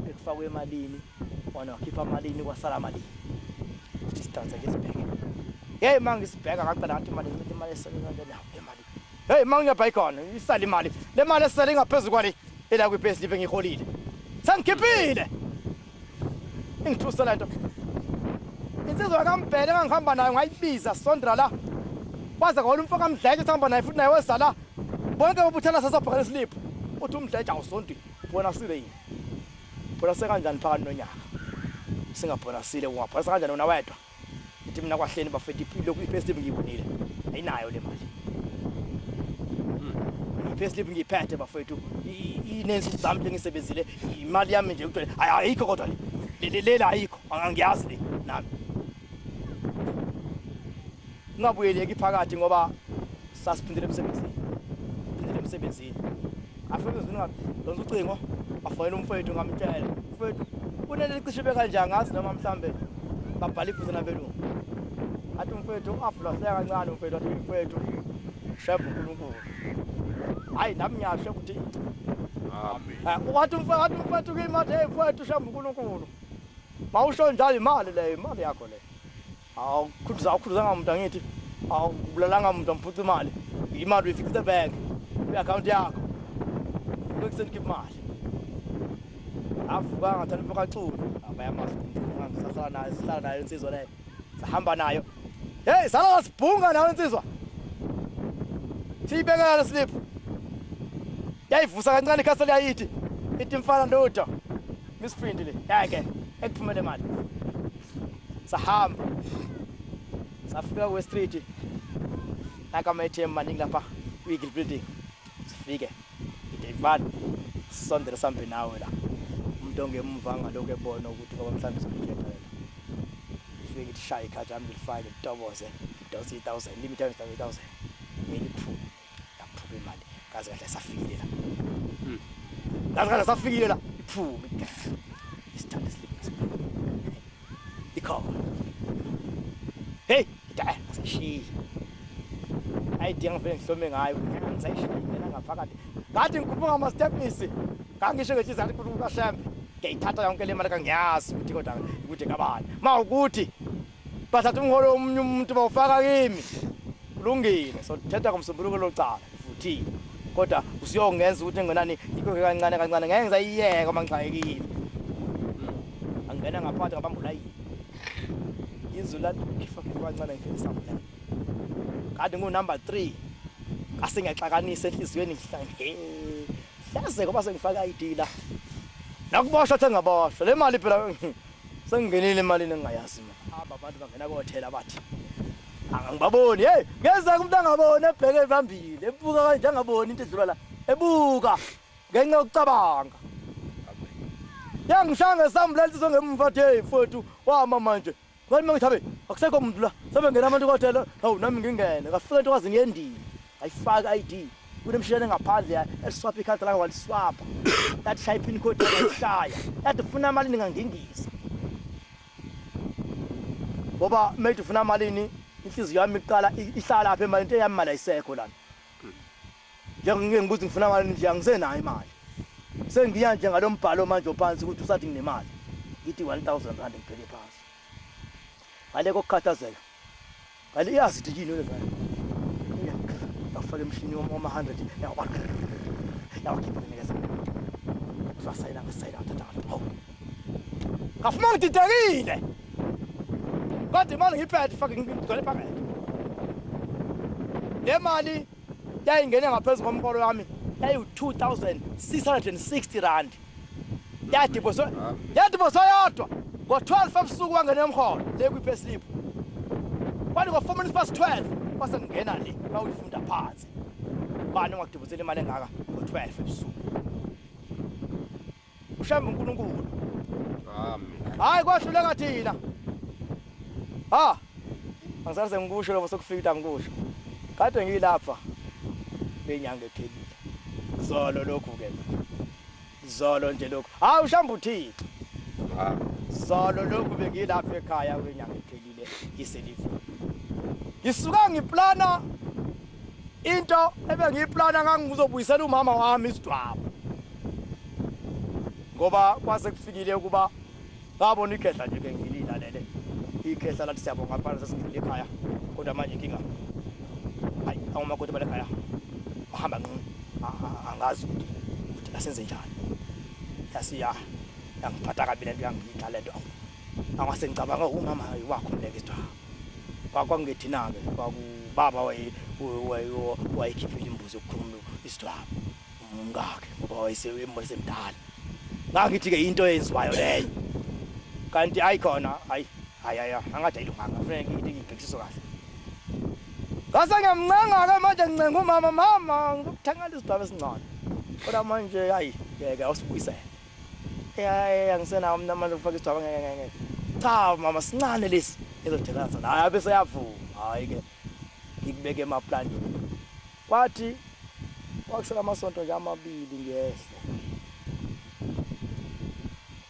ekufakwe emalini wona wakhipha malini kwasala malini isidansa ke sibheke hey mangisibheka ngaqala ngathi imali imali esele kanjani hawu le mali hey mangiyabha ikhona isale imali le mali esele ingaphezu kwale ela kwi-payslip engiyiholile sengikhiphile ingithusa lento insizwa kaMbhele engangihamba nayo ngayibiza sondra la kwaze kwahola umfo kaMdletshe sihamba naye futhi naye weza la bonke babuthana sasabhekana isiliphu uthi uMdletshe awusondi ubonasile yini ubonase kanjani phakathi nonyaka singabonasile ungabonasa kanjani wena wedwa Ithi mina kwahleni bafethu lokhu i-payslip ngiyibonile. Ayinayo le mali. I-payslip ngiyiphethe bafethu. Inensuku zami nje ngisebenzile. Imali yami nje kuthiwa ayikho kodwa le. Le le ayikho. Angiyazi le nami. Ngingabuyeleki phakathi ngoba sasiphindele emsebenzini. Phindele emsebenzini. Afike emsebenzini ngadonsa ucingo bafonela umfowethu ngamtshela. Mfowethu kunento ecishe ibe kanje angazi noma mhlambe babhala iphutha nabelungu. Athi umfowethu avula hleka kancane umfowethu athi mfowethu shembe uNkulunkulu. Hayi nami ngiyasho ukuthi Amen. Eh, wathi umfowethu wathi umfowethu kimi wathi hey mfowethu shembe uNkulunkulu. Mawusho njalo imali leyo imali yakho leyo. Awukhuluza awukhuluzanga muntu angithi awubulalanga muntu amphuca imali. Imali uyifikisa ebhenki kwi-akhawunti yakho. Vuka ekuseni khipha imali. Avuka ngathanda umfo kaXulu. Abayamazi umfo ngisahlala naye sihlala naye insizwa leyo. Sahamba nayo. Hey sala sibhunga nayo insizwa. Siyibekela le slip. Yayivusa kancane ikhaseli yayithi ithi mfana ndoda. Misprint le. Yake ekuphumele imali. Sahamba. Safika ku Street. Naka ama ATM maningi lapha ku Eagle Building. Sifike. Idevani. Sondela sambe nawe la. Umuntu ongemuva ngalokho ebona ukuthi ngoba mhlawumbe izolithetha lena. Ifike ithi shaya ikhadi lami ngilifake ngitoboze ngidonse i-1000 limit yami 1000. Ngiliphume. Yaphuma imali. Kaze kahle safikile la. Kaze kahle safikile la. Iphume. Isithanda isiliphu ngesiphume. Ikhona. Hey, ngithi eh ngisashiya. Ayidinga ngivele ngihlome ngayo. Ngisayishiya ngena ngaphakathi. Ngathi ngikhuphuka ama steps. Ngangisho ngenhliziyo ngathi uNkulunkulu kaShembe. Ngiyayithatha yonke le mali kangiyazi ukuthi kodwa ukuthi kabani. Mawukuthi bathatha umholo womunye umuntu bawufaka kimi. Kulungile. So thetha ngomsombuluko locala futhi. Kodwa usuyongenza ukuthi ngenani ikhokhe kancane kancane ngeke ngisayiyeka uma ngixakekile. Angena ngaphakathi ngabamba ulayini. Izwi lathi khipha kancane ngifike isambula. Kade ngu number 3. Ngase ngiyaxakanisa enhliziyweni ngihlange. Hlaze ngoba sengifaka ID la. Nakuboshwa the ngaboshwa. Le mali phela sengingenile emalini engingayazi mina. Aba abantu bangena kohothela bathi angibaboni. Hey, ngezeka umuntu angaboni ebheke phambili, ebuka kanje angaboni into edlula la. Ebuka ngenxa yokucabanga. Yangishaya ngesambula insizwa ngemuva athi hey mfowethu wama manje. Ngathi mangithi habe akusekho muntu la. Sebengena abantu kohothela. Hawu nami ngingene. Ngafika intokazi ngendini. Ngayifaka ID. Kunemshini engaphandle eliswapha ikhadi lami waliswapha. Yathi shaya ipin code yayishaya. Yathi ufuna malini ngangingisa. Ngoba mate ufuna malini inhliziyo yami iqala ihlala lapha imali into yami imali ayisekho lana. Njengike ngibuza ngifuna malini nje angisenayo imali. Sengiya nje ngalombhalo manje ophansi ukuthi usathi nginemali. Ngithi 1000 rand ngibheke phansi. Ngale kokukhathazeka. Ngale iyazi ukuthi yini le mali. Yafaka emshini wama 100 yawa yawakhipha nginikeza. Usasayina ngasayina ngathatha ngathi hawu. Ngafuma ngididekile. Kodwa imali ngiyiphethe fake ngigcwele phakathi. Le mali yayingene ngaphezu komholo wami yayiwu-2660 rand. Yadiboswa yadiboswa yodwa ngo-12 ebusuku wangena emholo le kwi-payslip. Kwathi ngo-4 minutes past 12 kwase kungena le bawuyifunda phansi. Bani ongakudibosela imali engaka ngo-12 ebusuku. Ushembe uNkulunkulu. Amen. Hayi kwahluleka thina. Ha. Angisaze ngikusho lokho sokufika ngikusho. Kade ngilapha lenyanga ephelile. Zolo lokhu ke manje. Zolo nje lokhu. Hayi ushamba uThixo. Amen. Zolo lokhu bengilapha ekhaya kwenyanga ephelile iselivini. Ngisuka ngiplana into ebengiyiplana ngangizobuyisela umama wami isidwaba. Ngoba kwase kufikile ukuba ngabona ikhehla nje ke ngililalele. Ikhehla lathi siyabonga mfana sesingenile ekhaya. Kodwa manje inkinga hayi awumakoti bale ekhaya. Bahamba nqunu. Angazi ukuthi ukuthi asenze njani. Yasiya yangiphatha kabi lento yangidla lento. Angase ngicabanga umama wakho mleke isidwaba. Kwakungethina-ke kwakubaba wayekhiphile imbuzi yokukhuluma isidwaba umkakhe ngoba wayesembona semdala. Ngangithi-ke into eyenziwayo leyo. Kanti hayi khona hayi hayi hayi angathi ayilunganga kufanele ngithi ngibhekisise kahle. Ngase ngiyamncenga-ke manje ngincenga umama mama ngikuthengela isidwaba esingcono. Kodwa manje hayi ngeke awusibuyisele. Hayi angisenawo mina amandla okufaka isidwaba ngeke ngeke ngeke. Cha mama sincane lesi ezothengana sona. Hayi abe seyavuma. Hayi ke ngikubeke emaplanini. Kwathi kwakusela amasonto nje amabili ngehle.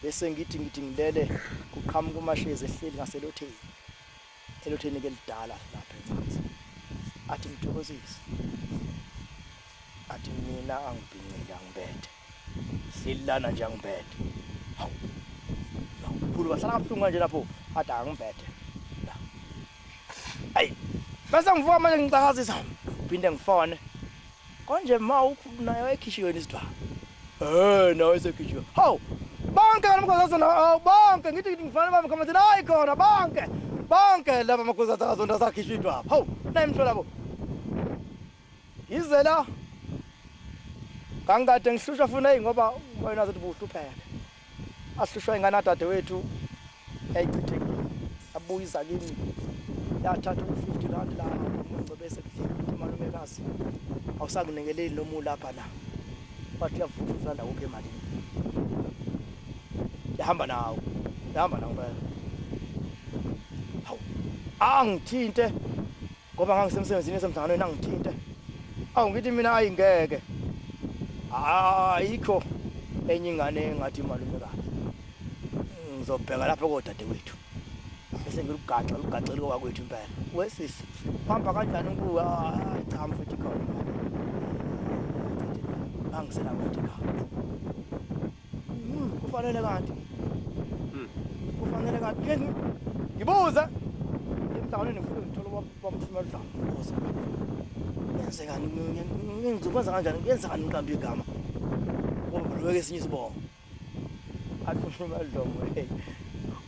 Bese ngithi ngithi ngilele kuqhamuka umashezi ehleli ngaselotheni. Elotheni ke lidala lapha enzansi. Athi mthokozisi. Athi mina angibhincile angibethe. Hleli lana nje angibethe. Hawu. Mkhulu bahlala kabuhlungu kanje lapho. Athi angibethe. La. Ayi. Bese ngivuka manje ngicakazisa. Phinde ngifone. Konje ma ukhulu naye wayekhishiwe yini isidwaba? Eh nawe sekhishiwe. Hawu. Bonke lamakhosazana hawu bonke ngithi ngithi ngifana bami kamathini hayi khona bonke. Bonke laba makhosazana azonda sakhishwa idwaba. Hawu, nayi imhlola bo. Ngize la. Ngangikade ngihlushwa funa hey ngoba wena azothi buhlupheka. Ahlushwa ingane kadadewethu yayichithekile. Yabuyisa kimi. Yathatha u-50 rand la umunco bese kudleka ukuthi malumekazi awusanginekeleli noma ulapha la. Wathi uyavuka u-50 rand awukho emalini. Yahamba nawo. Yahamba nawo impela. Hawu. Angithinte ngoba ngangisemsebenzini esemhlanganweni angithinte. Awu ngithi mina ayi ngeke. Ayikho enye ingane engathi malumekazi. Ngizobheka lapho kodadewethu. Bese ngilugaxa lugaxela kowakwethu impela. Wesisi, uhamba kanjani unkuku? Hayi cha mfethu ikhona ingane. Angisenako futhi ekhaya. Kufanele kanti. Kufanele kanti ke ngibuze emhlanganweni ngifike ngithola ubaba Dlamo ngibuze. Kwenzekani ngizokwenza kanjani kuyenzekani ngiqambe igama. Ngoba lobeke esinye isibongo. Athi uMadlomo hey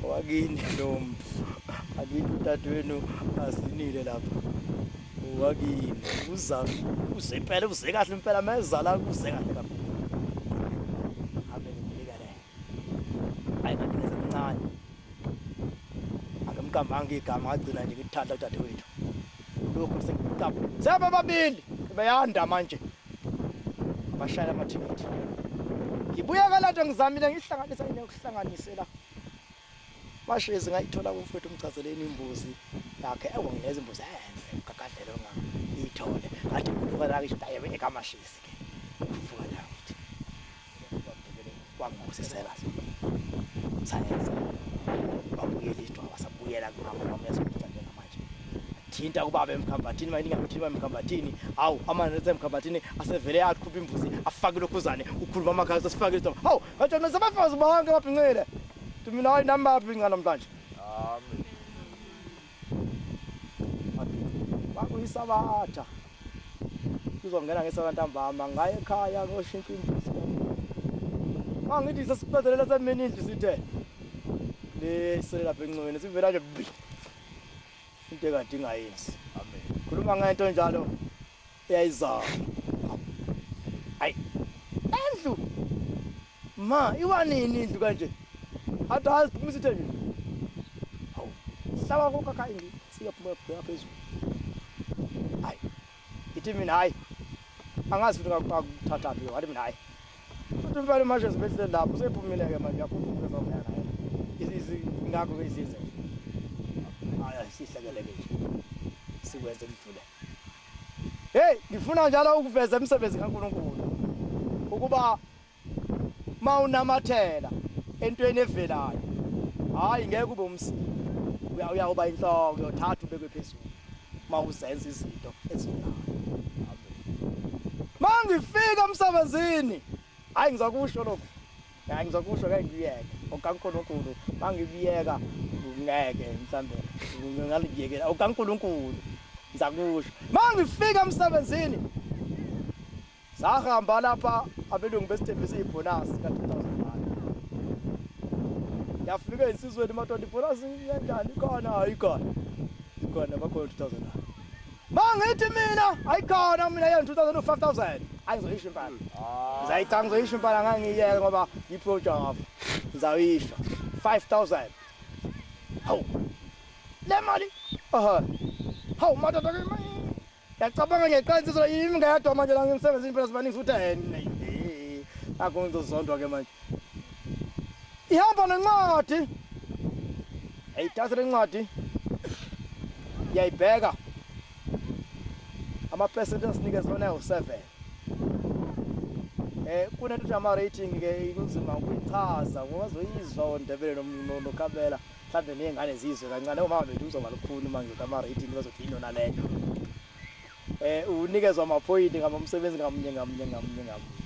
wakini lo muntu. Akithi udadewenu asinile lapha. Wakini uza uze impela uze kahle impela meza la kuze kahle kakhulu. Hambe ngimnika le. Hayi ngagcina semncane. Angimqambanga igama ngagcina nje ngithanda udadewethu. Lokhu sengiqamba. Seba babili beyanda manje. Bashayela amathikithi. Ngibuya kalade ngizamile ngihlanganisa inokuhlanganise la. Mashezi ngayithola kumfowethu umchazeleni imbuzi yakhe ewu ngineza imbuzi enhle ugagadlela ongayithole. Ngathi ngikhuphuka la ngisho hayi ekamashezi ke. Khuphuka la ngithi. Wangibusisela. Sayenza. Babuyela idwaba sabuyela kumama mama uyasiphuca njengamanje. Thinta kubaba emkhambathini manje ningamthinta emkhambathini. Hawu amanzi emkhambathini asevele aqhupha imbuzi afake lokhuzane ukhuluma amakhala sesifake idwaba. Hawu ngathi mina sebafazi bonke babhincile. Mina hayi nami bayabhinca namhlanje. Amen. Kwakuyisabatha. Kuzongena ngesaka ntambama ngaye ekhaya ngiyoshintsha imbuzi. Mangithi sesiqedelela semini indlu sithe. Le sele lapha enxiweni sivela nje bi. Into ekade ingayenzi. Amen. Khuluma ngento njalo eyayizama. Hayi. Endlu. Ma, iwanini indlu kanje? Athi hayi siphuma isithe nje. Hawu. Hlaba kokaka indlu siyaphuma bheka phezulu. Hayi. Ithi mina hayi. Angazi futhi ngakuthatha phi. Wathi mina hayi. Futhi mfana manje sibehlele lapho sephumile ke manje yakhuphuka zongena naye. Izi ngakho ke izize. Hayi sihlekeleke nje. Sikwenze kudlule. Hey, ngifuna njalo ukuveza imisebenzi kaNkulunkulu. Ukuba mawunamathela entweni evelayo. Hayi ngeke ube umsini. Uyawuba inhloko uyothatha ubekwe phezulu. Mawuzenza izinto ezivelayo. Mangifika emsebenzini, hayi ngizokusho lokho. Hayi ngizokusho ngeke ngiyeke. OkaNkulunkulu mangikuyeka ngeke mhlambe ngaliyekela okaNkulunkulu. Ngizakusho. Mangifika emsebenzini sahamba lapha abelungu besithembisa ibonus ka-2009. Yafika insizweni madoda ibonus kanjani ikhona ayikhona. Ikhona bakhona 2009. Mangithi mina ayikhona mina yena 2000 5000. Hayi ngizoyisho impela. Ngizayicha ngizoyisho impela ngangiyeke ngoba iproject ngizayisho 5000. Hawu. Le mali. Aha. Hawu madoda ke ngiyacabanga ngiyayiqala insizwa yimi ngedwa manje la ngisemsebenzini phela sibaningi futhi eh akho ngizozondwa ke manje. Ihamba nencwadi. Ayithatha lencwadi. Ngiyayibheka. Ama percent asinikeza wona u7. Kunento ethi ama rating ke kunzima ukuyichaza ngoba zoyizwa oNdebele noKabela mhlambe nezingane zizwe kancane omama bethu uzoba lukhuni uma ngizothi ama rating bazothi yini leyo. Unikezwa amaphoyinti ngamumsebenzi ngamunye ngamunye ngamunye ngamunye.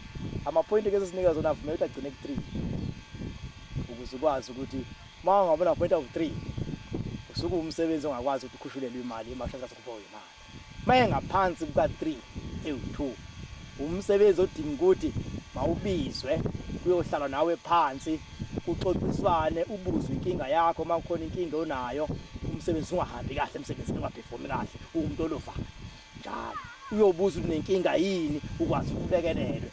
Amaphoyinti ke sesinikeza wona avumela ukuthi agcine ku3. Ukuze ukwazi ukuthi uma ungabona point of 3 usuke umsebenzi ongakwazi ukuthi ukhushulelwe imali imashaka sokuphiwa imali. Maye ngaphansi kuka 3 ewu2 umsebenzi odinga ukuthi mawubizwe kuyohlala nawe phansi kuxoxiswane ubuzwe inkinga yakho uma kukhona inkinga onayo umsebenzi ungahambi kahle emsebenzini ungaperformi kahle umuntu olovayo njalo uyobuza ukuthi unenkinga yini ukwazi ukulekelelwe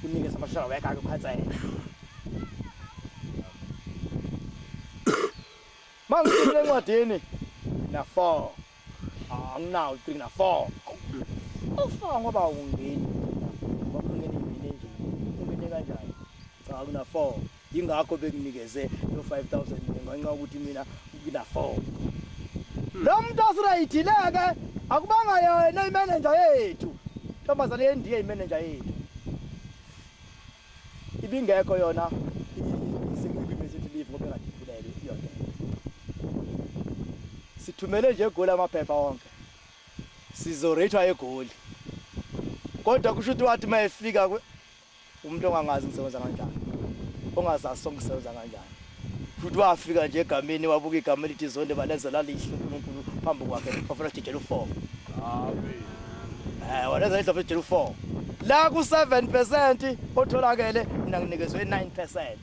unikeze amashara wekhe akukhansela. Mangifike encwadini na 4 anginawo 3 na 4 u4 ngoba ungeni ngoba ungeni mina nje ungene kanjani cha kuna 4 ingakho bekunikeze lo 5000 ngenxa ukuthi mina kuna 4 lo muntu osirayithileke akubanga yena imanager yethu ntombazane yendiye imanager yethu ibingekho yona isikwimaternity leave ngoba engakhulelwe iyona sithumele nje eGoli amaphepha wonke sizorethwa eGoli kodwa kusho ukuthi wathi mayefika umuntu ongangazi ngisebenza kanjani ongazazi sonke ngisebenza kanjani futhi wafika nje egameni wabuka igama elithi Zonde balenza lalihle uNkulunkulu phambi kwakhe wafuna kujijela u4. Amen. Walenza lihle kujijela u4 la ku 7% otholakele mina nginikezwe 9%.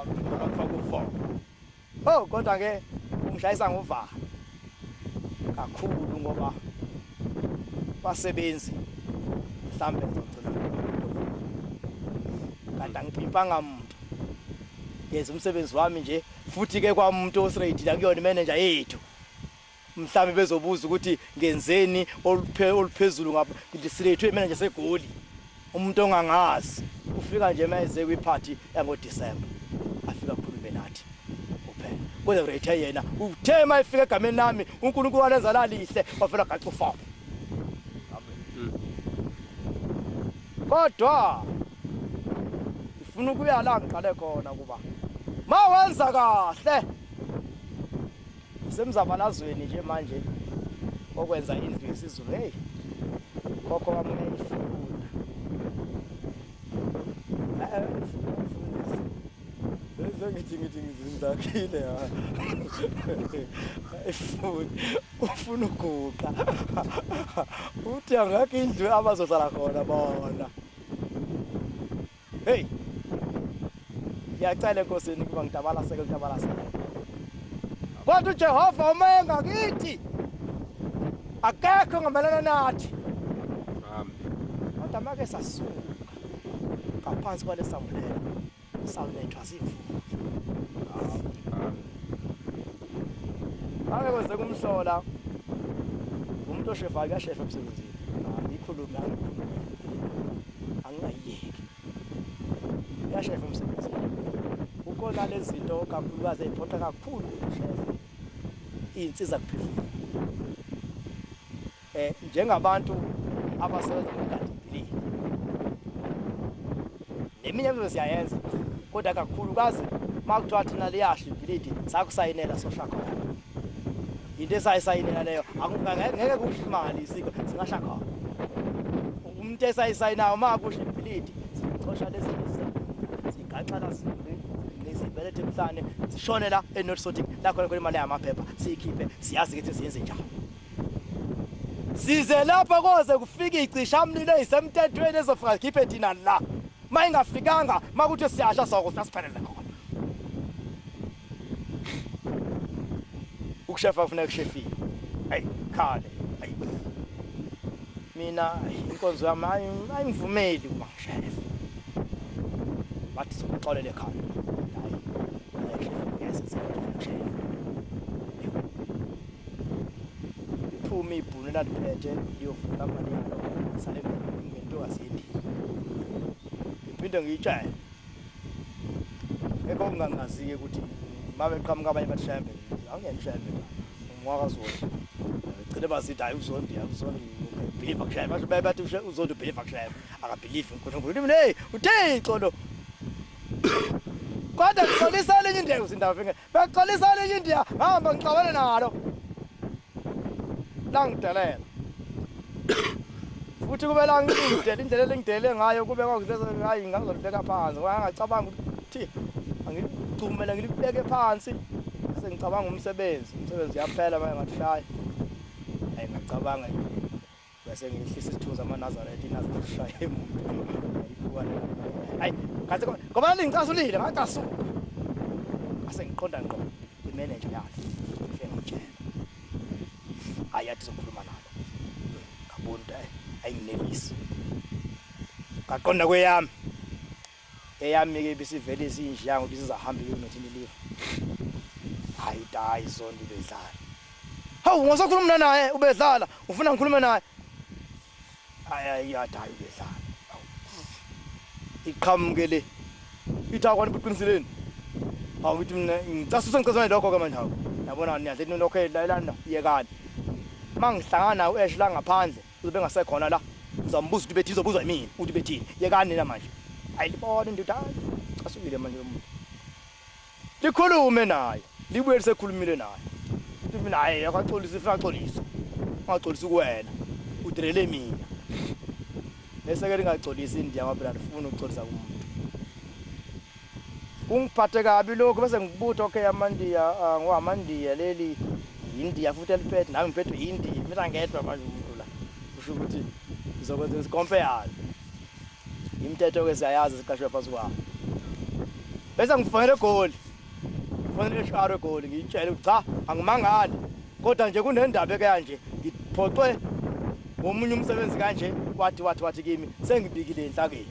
Amen. Ngoba kufaka u4. Oh kodwa ke ungishayisa ngovalo kakhulu ngoba basebenzi mhlambe ngizogcina kanti angipimpanga umuntu ngenza umsebenzi wami nje futhi ke kwamuntu osirate la kuyona imanager yethu mhlambe bezobuza ukuthi ngenzeni oluphezulu ngapha ngisirate imanager seGoli umuntu ongangazi ufika nje mayeze kwiphathi yango December afika khulume nathi kuphela kodwa rate yena uthe mayifika egameni lami uNkulunkulu walenza lalihle wafela gaxa u4. Amen. Kodwa ngifuna ukuya la ngiqale khona kuba mawenza kahle semzabalazweni nje manje okwenza indlu yesiZulu. Hey khokho wami uyayifuna mfundisi Sengithi ngithi ngizinzakhile ha. Ifuni ufuna uguqa. Uthi angakho indlu abazohlala khona bona. Hey. Ngiyacela enkosini ukuba ngitabalaseke ngitabalaseke. Kodwa uJehova uma engakithi akekho ongamelana nathi. Amen. Kodwa make sasuka ngaphansi kwalesambulela sawulethwa zimvula. Amen. Ake kwenzeka umhlola umuntu oshefayo kuyashefa emsebenzini. Angikhulumi angikhulumi. Angingayiyeki. Kuyashefa emsebenzini. Kukhona lezi zinto kakhulukazi ey'phoqa kakhulu ukuthi ushefe iy'nsiza kuphefumula. Njengabantu abasebenza ngokugada ibhilidi neminye imisebenzi siyayenza kodwa kakhulukazi uma kuthiwa thina liyasha ibhilidi sakusayinela sosha khona into esayisayinela leyo ngeke kusho imali isikho singasha khona umuntu esayisayinayo uma kusho ibhilidi sicosha lezi sigaxa la sibelethe emhlane sishone la e-north sorting la khona khona imali yamaphepha siyikhiphe siyazi ukuthi siyenze njani. Size lapha koze kufike icishamlilo ezisemthethweni ezofika zikhiphe thina la. Uma ingafikanga makuthi siyasha sokufa siphelele khona. Ukushefa kufuneka kushefile. Ayi khale. Ayi. Mina inkonzo yami ayingivumeli ukuba ngishefe. Bathi sokuxolela ekhaya. Hayi. Hayi shefe. Liphume ibhunu elaliphethe liyovula inkampani yalo sale ngentokazi yendiya ngiphinde ngiyitshele ekho kungangazi-ke ukuthi uma beqhamuka abanye bathi shembe awungena ushembe la ngwakazondi gcine bazithi hayi uzondi uzondi ubhiliva kushembe basho bathi uzondi ubhiliva kushembe akabhilivi uNkulunkulu mina hey uThixo lo kodwa ngixolisa elinye indlela usindaba Bexolisa elinye iNdiya ngahamba ngixabane nalo. Langidelela. Futhi kube langidela indlela elingidele ngayo kube kwakuhleze hayi ngazolibeka phansi ngoba ngacabanga ukuthi angigcumele ngilibeke phansi bese ngicabanga umsebenzi umsebenzi uyaphela manje ngathi shaya hayi ngacabanga Bese ngihlisa isithunzi amaNazaretha iNazaretha ishaye umuntu. Ayiphuka le. Hayi, ngathi ngoba lingicasulile ngacasuka. Ngase ngiqonda ngqo kwimanager yalo. Ngifike ngitshela. Hayi yathi zokhuluma nalo. Ngabona ukuthi ayinginelisi. Ngaqonda kweyami. Eyami-ke ibisivele isinjeyanga ukuthi sizahamba iyonothini live. Hayi hayi zonke ubedlala. Hawu ngasakhuluma naye ubedlala, ufuna ngikhulume naye. Hayi hayi hayi ubedlala. Iqhamuke le. Ithi akwani buqinisileni. Hawu ngithi mina ngicasuse ngicasana lokho ke manje hawu. Yabona niyadla lokho layelana yekani. Mangihlangana nawe esho la ngaphandle uzobe engasekhona la ngizambuza ukuthi bethi izobuzwa yimina ukuthi bethini yekani nina manje ayilibona indoda hayi casukile manje lo muntu likhulume naye libuye lisekhulumile naye uthi mina hayi akaxolisi ifuna axolisa ungaxolisi kuwena udrele mina bese ke lingaxolisi indiya ngoba phela lifuna ukuxolisa kumuntu Kungiphathe kabi lokhu bese ngibutha okay amandiya ah, ngowamandiya leli yindiya futhi eliphethe nami ngiphethwe yindiya mina ngedwa manje umuntu la kusho ukuthi ngizokwenza isikompe yalo imithetho ke siyayazi siqashwe phansi kwayo bese ngifonela egoli ngifonela esharo egoli ngiyitshele ukuthi cha angimangali kodwa nje kunendaba eke kanje ngiphoxwe ngomunye umsebenzi kanje wathi wathi wathi kimi sengibikile enhlakeni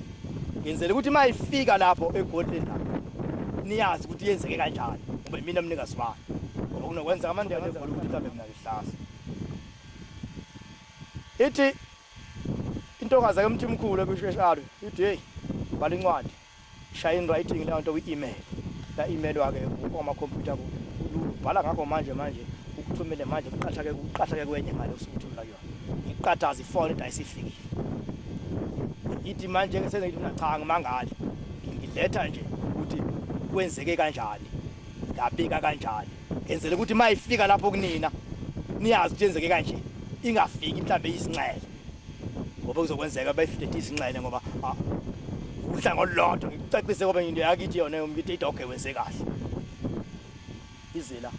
ngenzela ukuthi uma ifika lapho egoli le ndaba niyazi ukuthi yenzeke kanjani ngoba imina mnikazi wayo ngoba kunokwenzeka amanje egoli ukuthi mhlawumbe mina ngihlasa ithi intokazi ake mthimkhulu ekwisheshalo ithi hey bhala incwadi Shaya in writing leyo nto kwi-email. La email-wa-ke kwamakhompyutha kulula ubhala ngakho manje manje ukuthumele manje kuqathake kuqathake kwenye ngale usuke uthumela kuyona. Iqathaza ifoni ithi ayisifikile. Ithi manje ke sengithi mina cha ngimangali. Ngiletha nje ukuthi kwenzeke kanjani. Ngabika kanjani. Ngenzele ukuthi uma ifika lapho kunina niyazi ukuthi yenzeke kanje. Ingafiki mhlambe isinxele. Ngoba kuzokwenzeka bayifike isinxele ngoba Uhlanga olulodwa ngikucacise ngoba into yakithi yona ngithi idoge wenze kahle. Izila.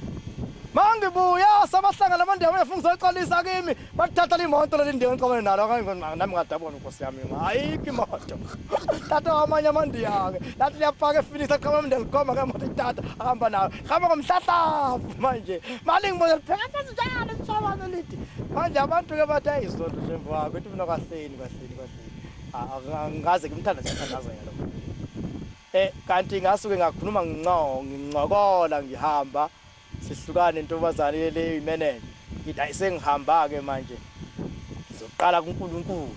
Mangibuya sabahlangana abantu abafuna ngizoxolisa kimi bathatha imoto leli ndiya ngixabane nalo nami ngadabona inkosi yami ayikho imoto tata amanye amandiya ke lathi liyapaka ePhoenix aqhama amndiya likhomba ngemoto itata ahamba nayo hamba ngomhlahlavu manje mali ngibona lipheka phansi njalo sishabane lithi manje abantu ke bathi ayizonto nje mfowethu ukuthi mina kahleni kahleni kahleni angikaze ngimthanda nje ngithandazela Eh kanti ngasuke ngakhuluma nginco ngincokola ngihamba sihlukane intombazane le imenene ngithi ayi sengihamba ke manje ngizoqala kuNkulunkulu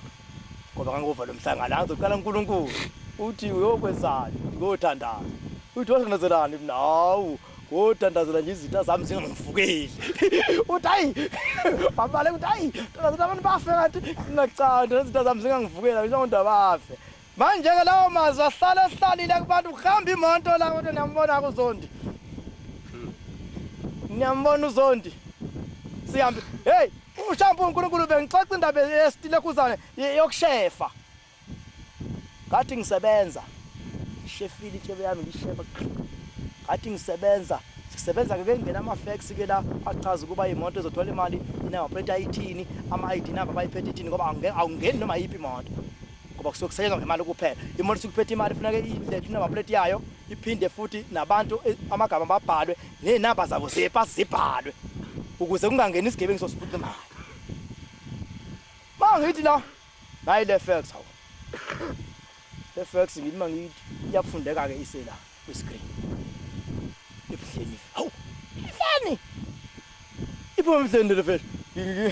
ngoba ngangova lo mhlangano ngizoqala kuNkulunkulu uthi uyokwenzani ngothandaza uthi wathandazelani mina hawu ngothandazela nje izinto zami zingangivukeli uthi hayi babaleka uthi hayi thandazela abantu bafe kanti ngingacanda izinto zami zingangivukela njengoba bafe Manje-ke lawo mazwi ahlala ehlalile kubantu kuhamba imoto la kodwa niyambona uZondi. Niyambona uZondi. Sihambe. Hey, ushampu uNkulunkulu bengixoxa indaba yesitilekuzane yokushefa. Ngathi ngisebenza. Ngishefile intshebe yami ngishefa. Ngathi ngisebenza. Sisebenza ke kungena ama fax ke la achaza ukuba imoto ezothola imali inama plate ayithini, ama ID number bayiphethe ithini ngoba awungeni noma yiphi imoto. Ngoba kusuke kusetshenzwa ngemali kuphela. Imoto isuke iphethe imali funeka ilethe inamba plate yayo iphinde futhi nabantu amagama babhalwe nezinamba zabo zepasi zibhalwe ukuze kungangeni isigebengu sosiphuca imali. Mangithi la nayi le fax hawu. Le fax ngithi mangithi iyafundeka ke isela kwi screen. Ebuhleni. Hawu. Ebuhleni. Iphuma ebuhleni le fax.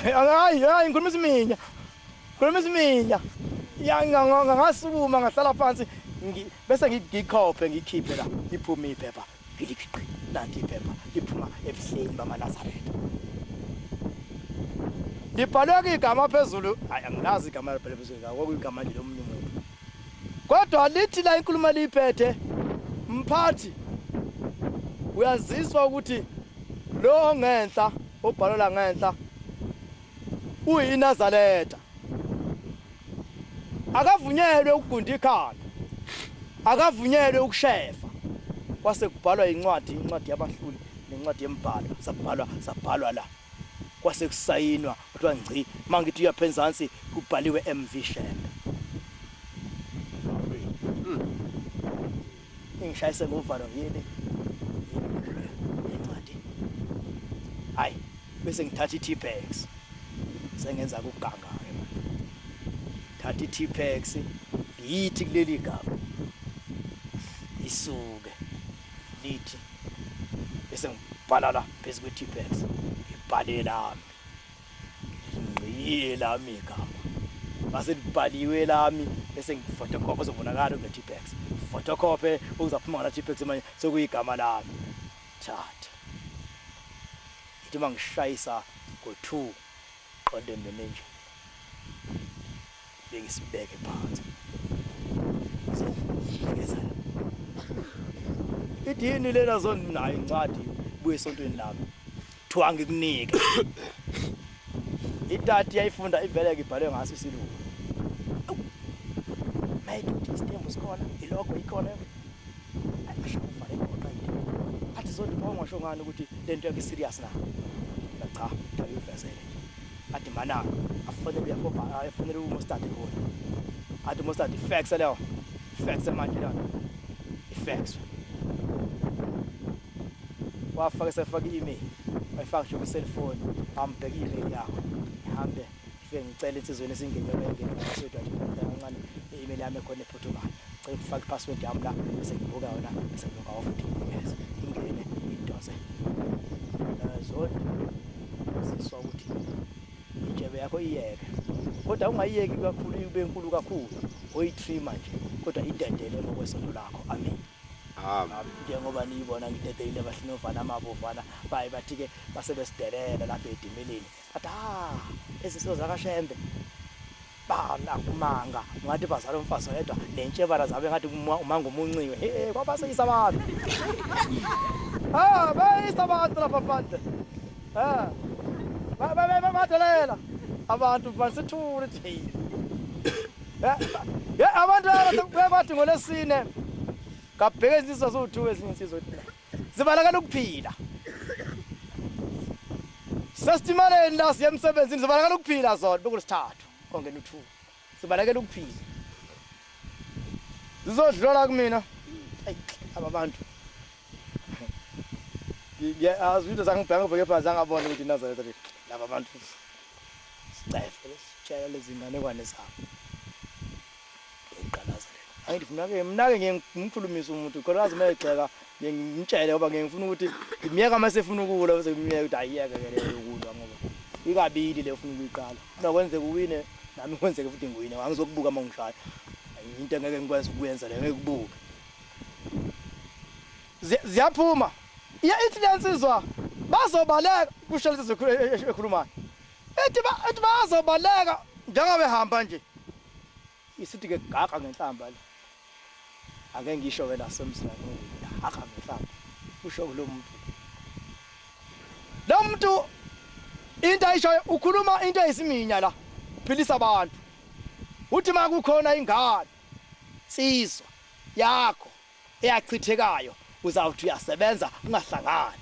Hayi hayi ngikhuluma isiminya. Khuluma isiminya. Ya ngasukuma ngahlala phansi bese ngikhophe ngikhiphe la iphume iphepha ngilikhiqi nanti iphepha liphuma ebuhleni bamaNazaretha. Libhalwe igama phezulu hayi angilazi igama libhalwe phezulu kwakuyigama nje lomunye umuntu. Kodwa lithi la inkulumo liyiphethe mphathi uyaziswa ukuthi lo ngenhla obhalwe la ngenhla uyiNazaretha. Akavunyelwe ukugunda ikhanda. Akavunyelwe ukushefa. Kwase kubhalwa incwadi, incwadi yabahluli nencwadi yembhalo, sabhalwa sabhalwa la. Kwase kusayinwa kuthiwa ngci, mangithi uyapha enzansi kubhaliwe MV Shembe. Ingishayise ngovalo ngiyele incwadi. Hayi bese ngithatha i-T-Pex sengenza ukuganga ke manje. Thatha i-T-Pex ngiyithi kuleli gama isuke lithi bese ngibhala la phezu kwe-T-Pex ngibhale lami ngqiye lami igama mase libhaliwe lami bese ngiphotocopy uzobonakala kule T-Pex photocopy okuzaphuma ngala T-Pex manje sekuyigama lami thatha ithi mangishayisa ngo-2 qonde manager bengisibeke phansi nikeza idini lena zona nayo incwadi buye esontweni lami Kuthiwa ngikunike. Itati yayifunda ivele ibhalwe ngaso isilungu. Maybe ukuthi isitembu sikhona, ilogo ikhona. Asho uvale igoqa yini. Athi zonke pho ungasho ngani ukuthi lento yakhe serious na? Cha, ngiyivezele nje. Athi mana afonele uyakobha afonele uMostard khona. Athi uMostard fax leyo. Fax manje leyo. Ifax. Wafaka esefaka i-email wayifaka nje kwi-cellphone ambheka i-email yakho ngihambe ngifike ngicele insizweni esingene yoba ingene nge-password nje kancane i-email yami ekhona ephuthumayo ngicela ukufaka i-password yami la bese ngibuka yona bese ngiloga off nginikeze ingene idonse zona ziswa ukuthi intshebe yakho iyeke kodwa ungayiyeki kakhulu ibe nkulu kakhulu oyitrima nje kodwa idedele ngokwesonto lakho amen. Amen. Njengoba niyibona ngidedeyile abahlinovana amabovana baye bathi-ke base besidelela lapha edimeleni bathi ha lezi zinto zakaShembe banakumanga ngathi bazala umfazi oyedwa nentshebana zabe ngathi umanga omunciwe he kwabaseyisa abantu ah bayisa abantu lapha phandle eh badelela abantu basithule nje. Ye abantu abathi ngolesine ngabheka izinsizwa ziwu-2 ezinye insizwa zibalekela ukuphila. Sesitimeleni la siye emsebenzini zibalekela ukuphila zona bekulesithathu kongena u-2. Sibalekela ukuphila. Zizodlula kumina. Ayi aba bantu. Ngiyazi into zangibheka ngibheke phansi angabona ukuthi Nazaretha laba bantu. Sicefe lesitshela lezi nganekwane zabo. Ngiqalaza le. Angithi funa ke mina ke ngiye ngimkhulumise umuntu khona kazi uma egxeka ngiye ngimtshele ngoba ngiye ngifuna ukuthi ngimyeka uma sefuna ukulwa bese ngimyeka ukuthi ayiyeke ke leyo yokulwa ngoba ikabili le ufuna ukuyiqala. Funa kwenzeke uwine nami kwenzeke futhi ngiwine angizokubuka uma ngishaya. Into engeke ngikwenze ukuyenza leyo ngeke kubuke. Ziyaphuma. Iya ithi lensizwa bazobaleka kusho lensizwa ekhulumayo. Ethi ba ethi bazobaleka njengoba behamba nje. Isithi ke gaga ngenhlamba le. Ake ngisho ke la semzini gaga ngenhlamba. Kusho lo muntu. Lo muntu into ayishoyo ukhuluma into eyisiminya la. Philisa abantu. Uthi makukhona ingane nsizwa yakho eyachithekayo uzawuthi uyasebenza ungahlangani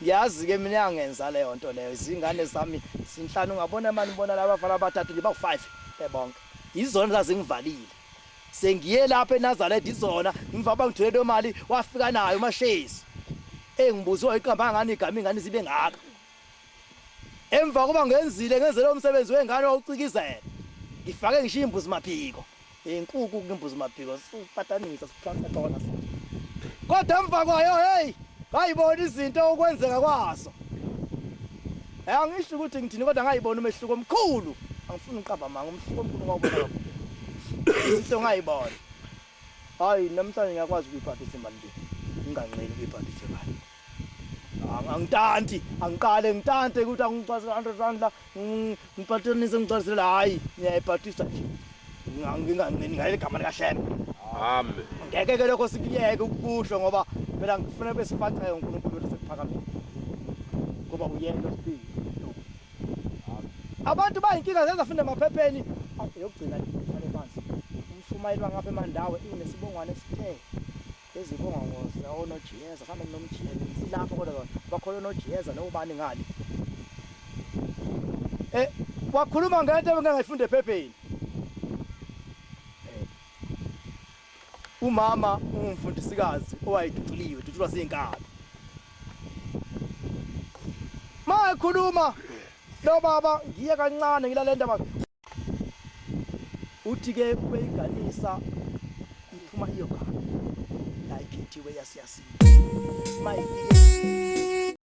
ngiyazi ke mina yangenza leyo nto leyo izingane zami zinhlanu ungabona mani ubona laba bafana abathathu nje bawu-5 bebonke izona zazingivalile sengiye lapha eNazaretha izona ngiva bangithole leyo mali wafika nayo umashezi engibuze wayiqamba ngani igama ingane zibe ngaka Emva koba ngenzile ngenze lo msebenzi wengane wawucikizela. Ngifake ngisho imbuzi maphiko. Inkukhu kumbuzi maphiko sipatanisa siphansa khona. Kodwa emva kwayo hey ngayibona izinto ukwenzeka kwazo. Eh angisho ukuthi ngithini kodwa ngayibona umehluko omkhulu. Angifuni uqamba manga umehluko omkhulu ngawubona kakhulu. Izinto ngayibona. Hayi namhlanje ngiyakwazi ukuyiphathisa imali nje. Nginganqeni ukuyiphathisa imali. Angitanti, angiqale ngitante ukuthi angicwasele 100 rand la, ngipathanise ngicwasele hayi, ngiyayiphathisa nje. Nginganqeni ngaye igama likaShembe. Amen. Ngeke ke lokho sikuyeke ukukusho ngoba phela ngifuna besifaceke uNkulunkulu wethu sekuphakamile. Ngoba uyena osiphiwe. Abantu bayinkinga zenza funda emaphepheni. Eyokugcina ihlale phansi. Umshumayeli wangapha eMandawe unesibongwane esithe Ezibonga ngoze onojiyeza mhlawumbe kunomjiyeza silapho kodwa bakhona onojiyeza nobani ngale eh wakhuluma ngento ebengeke ngayifunda ephepheni eh, umama ungumfundisikazi owayeduduliwe dudulwa zinkabi ma ekhuluma lo baba ngiye kancane ngilale ndaba Uthi ke ubeyiganisa iphuma iyogana la ikhethiwe yasiyasini. Mayifike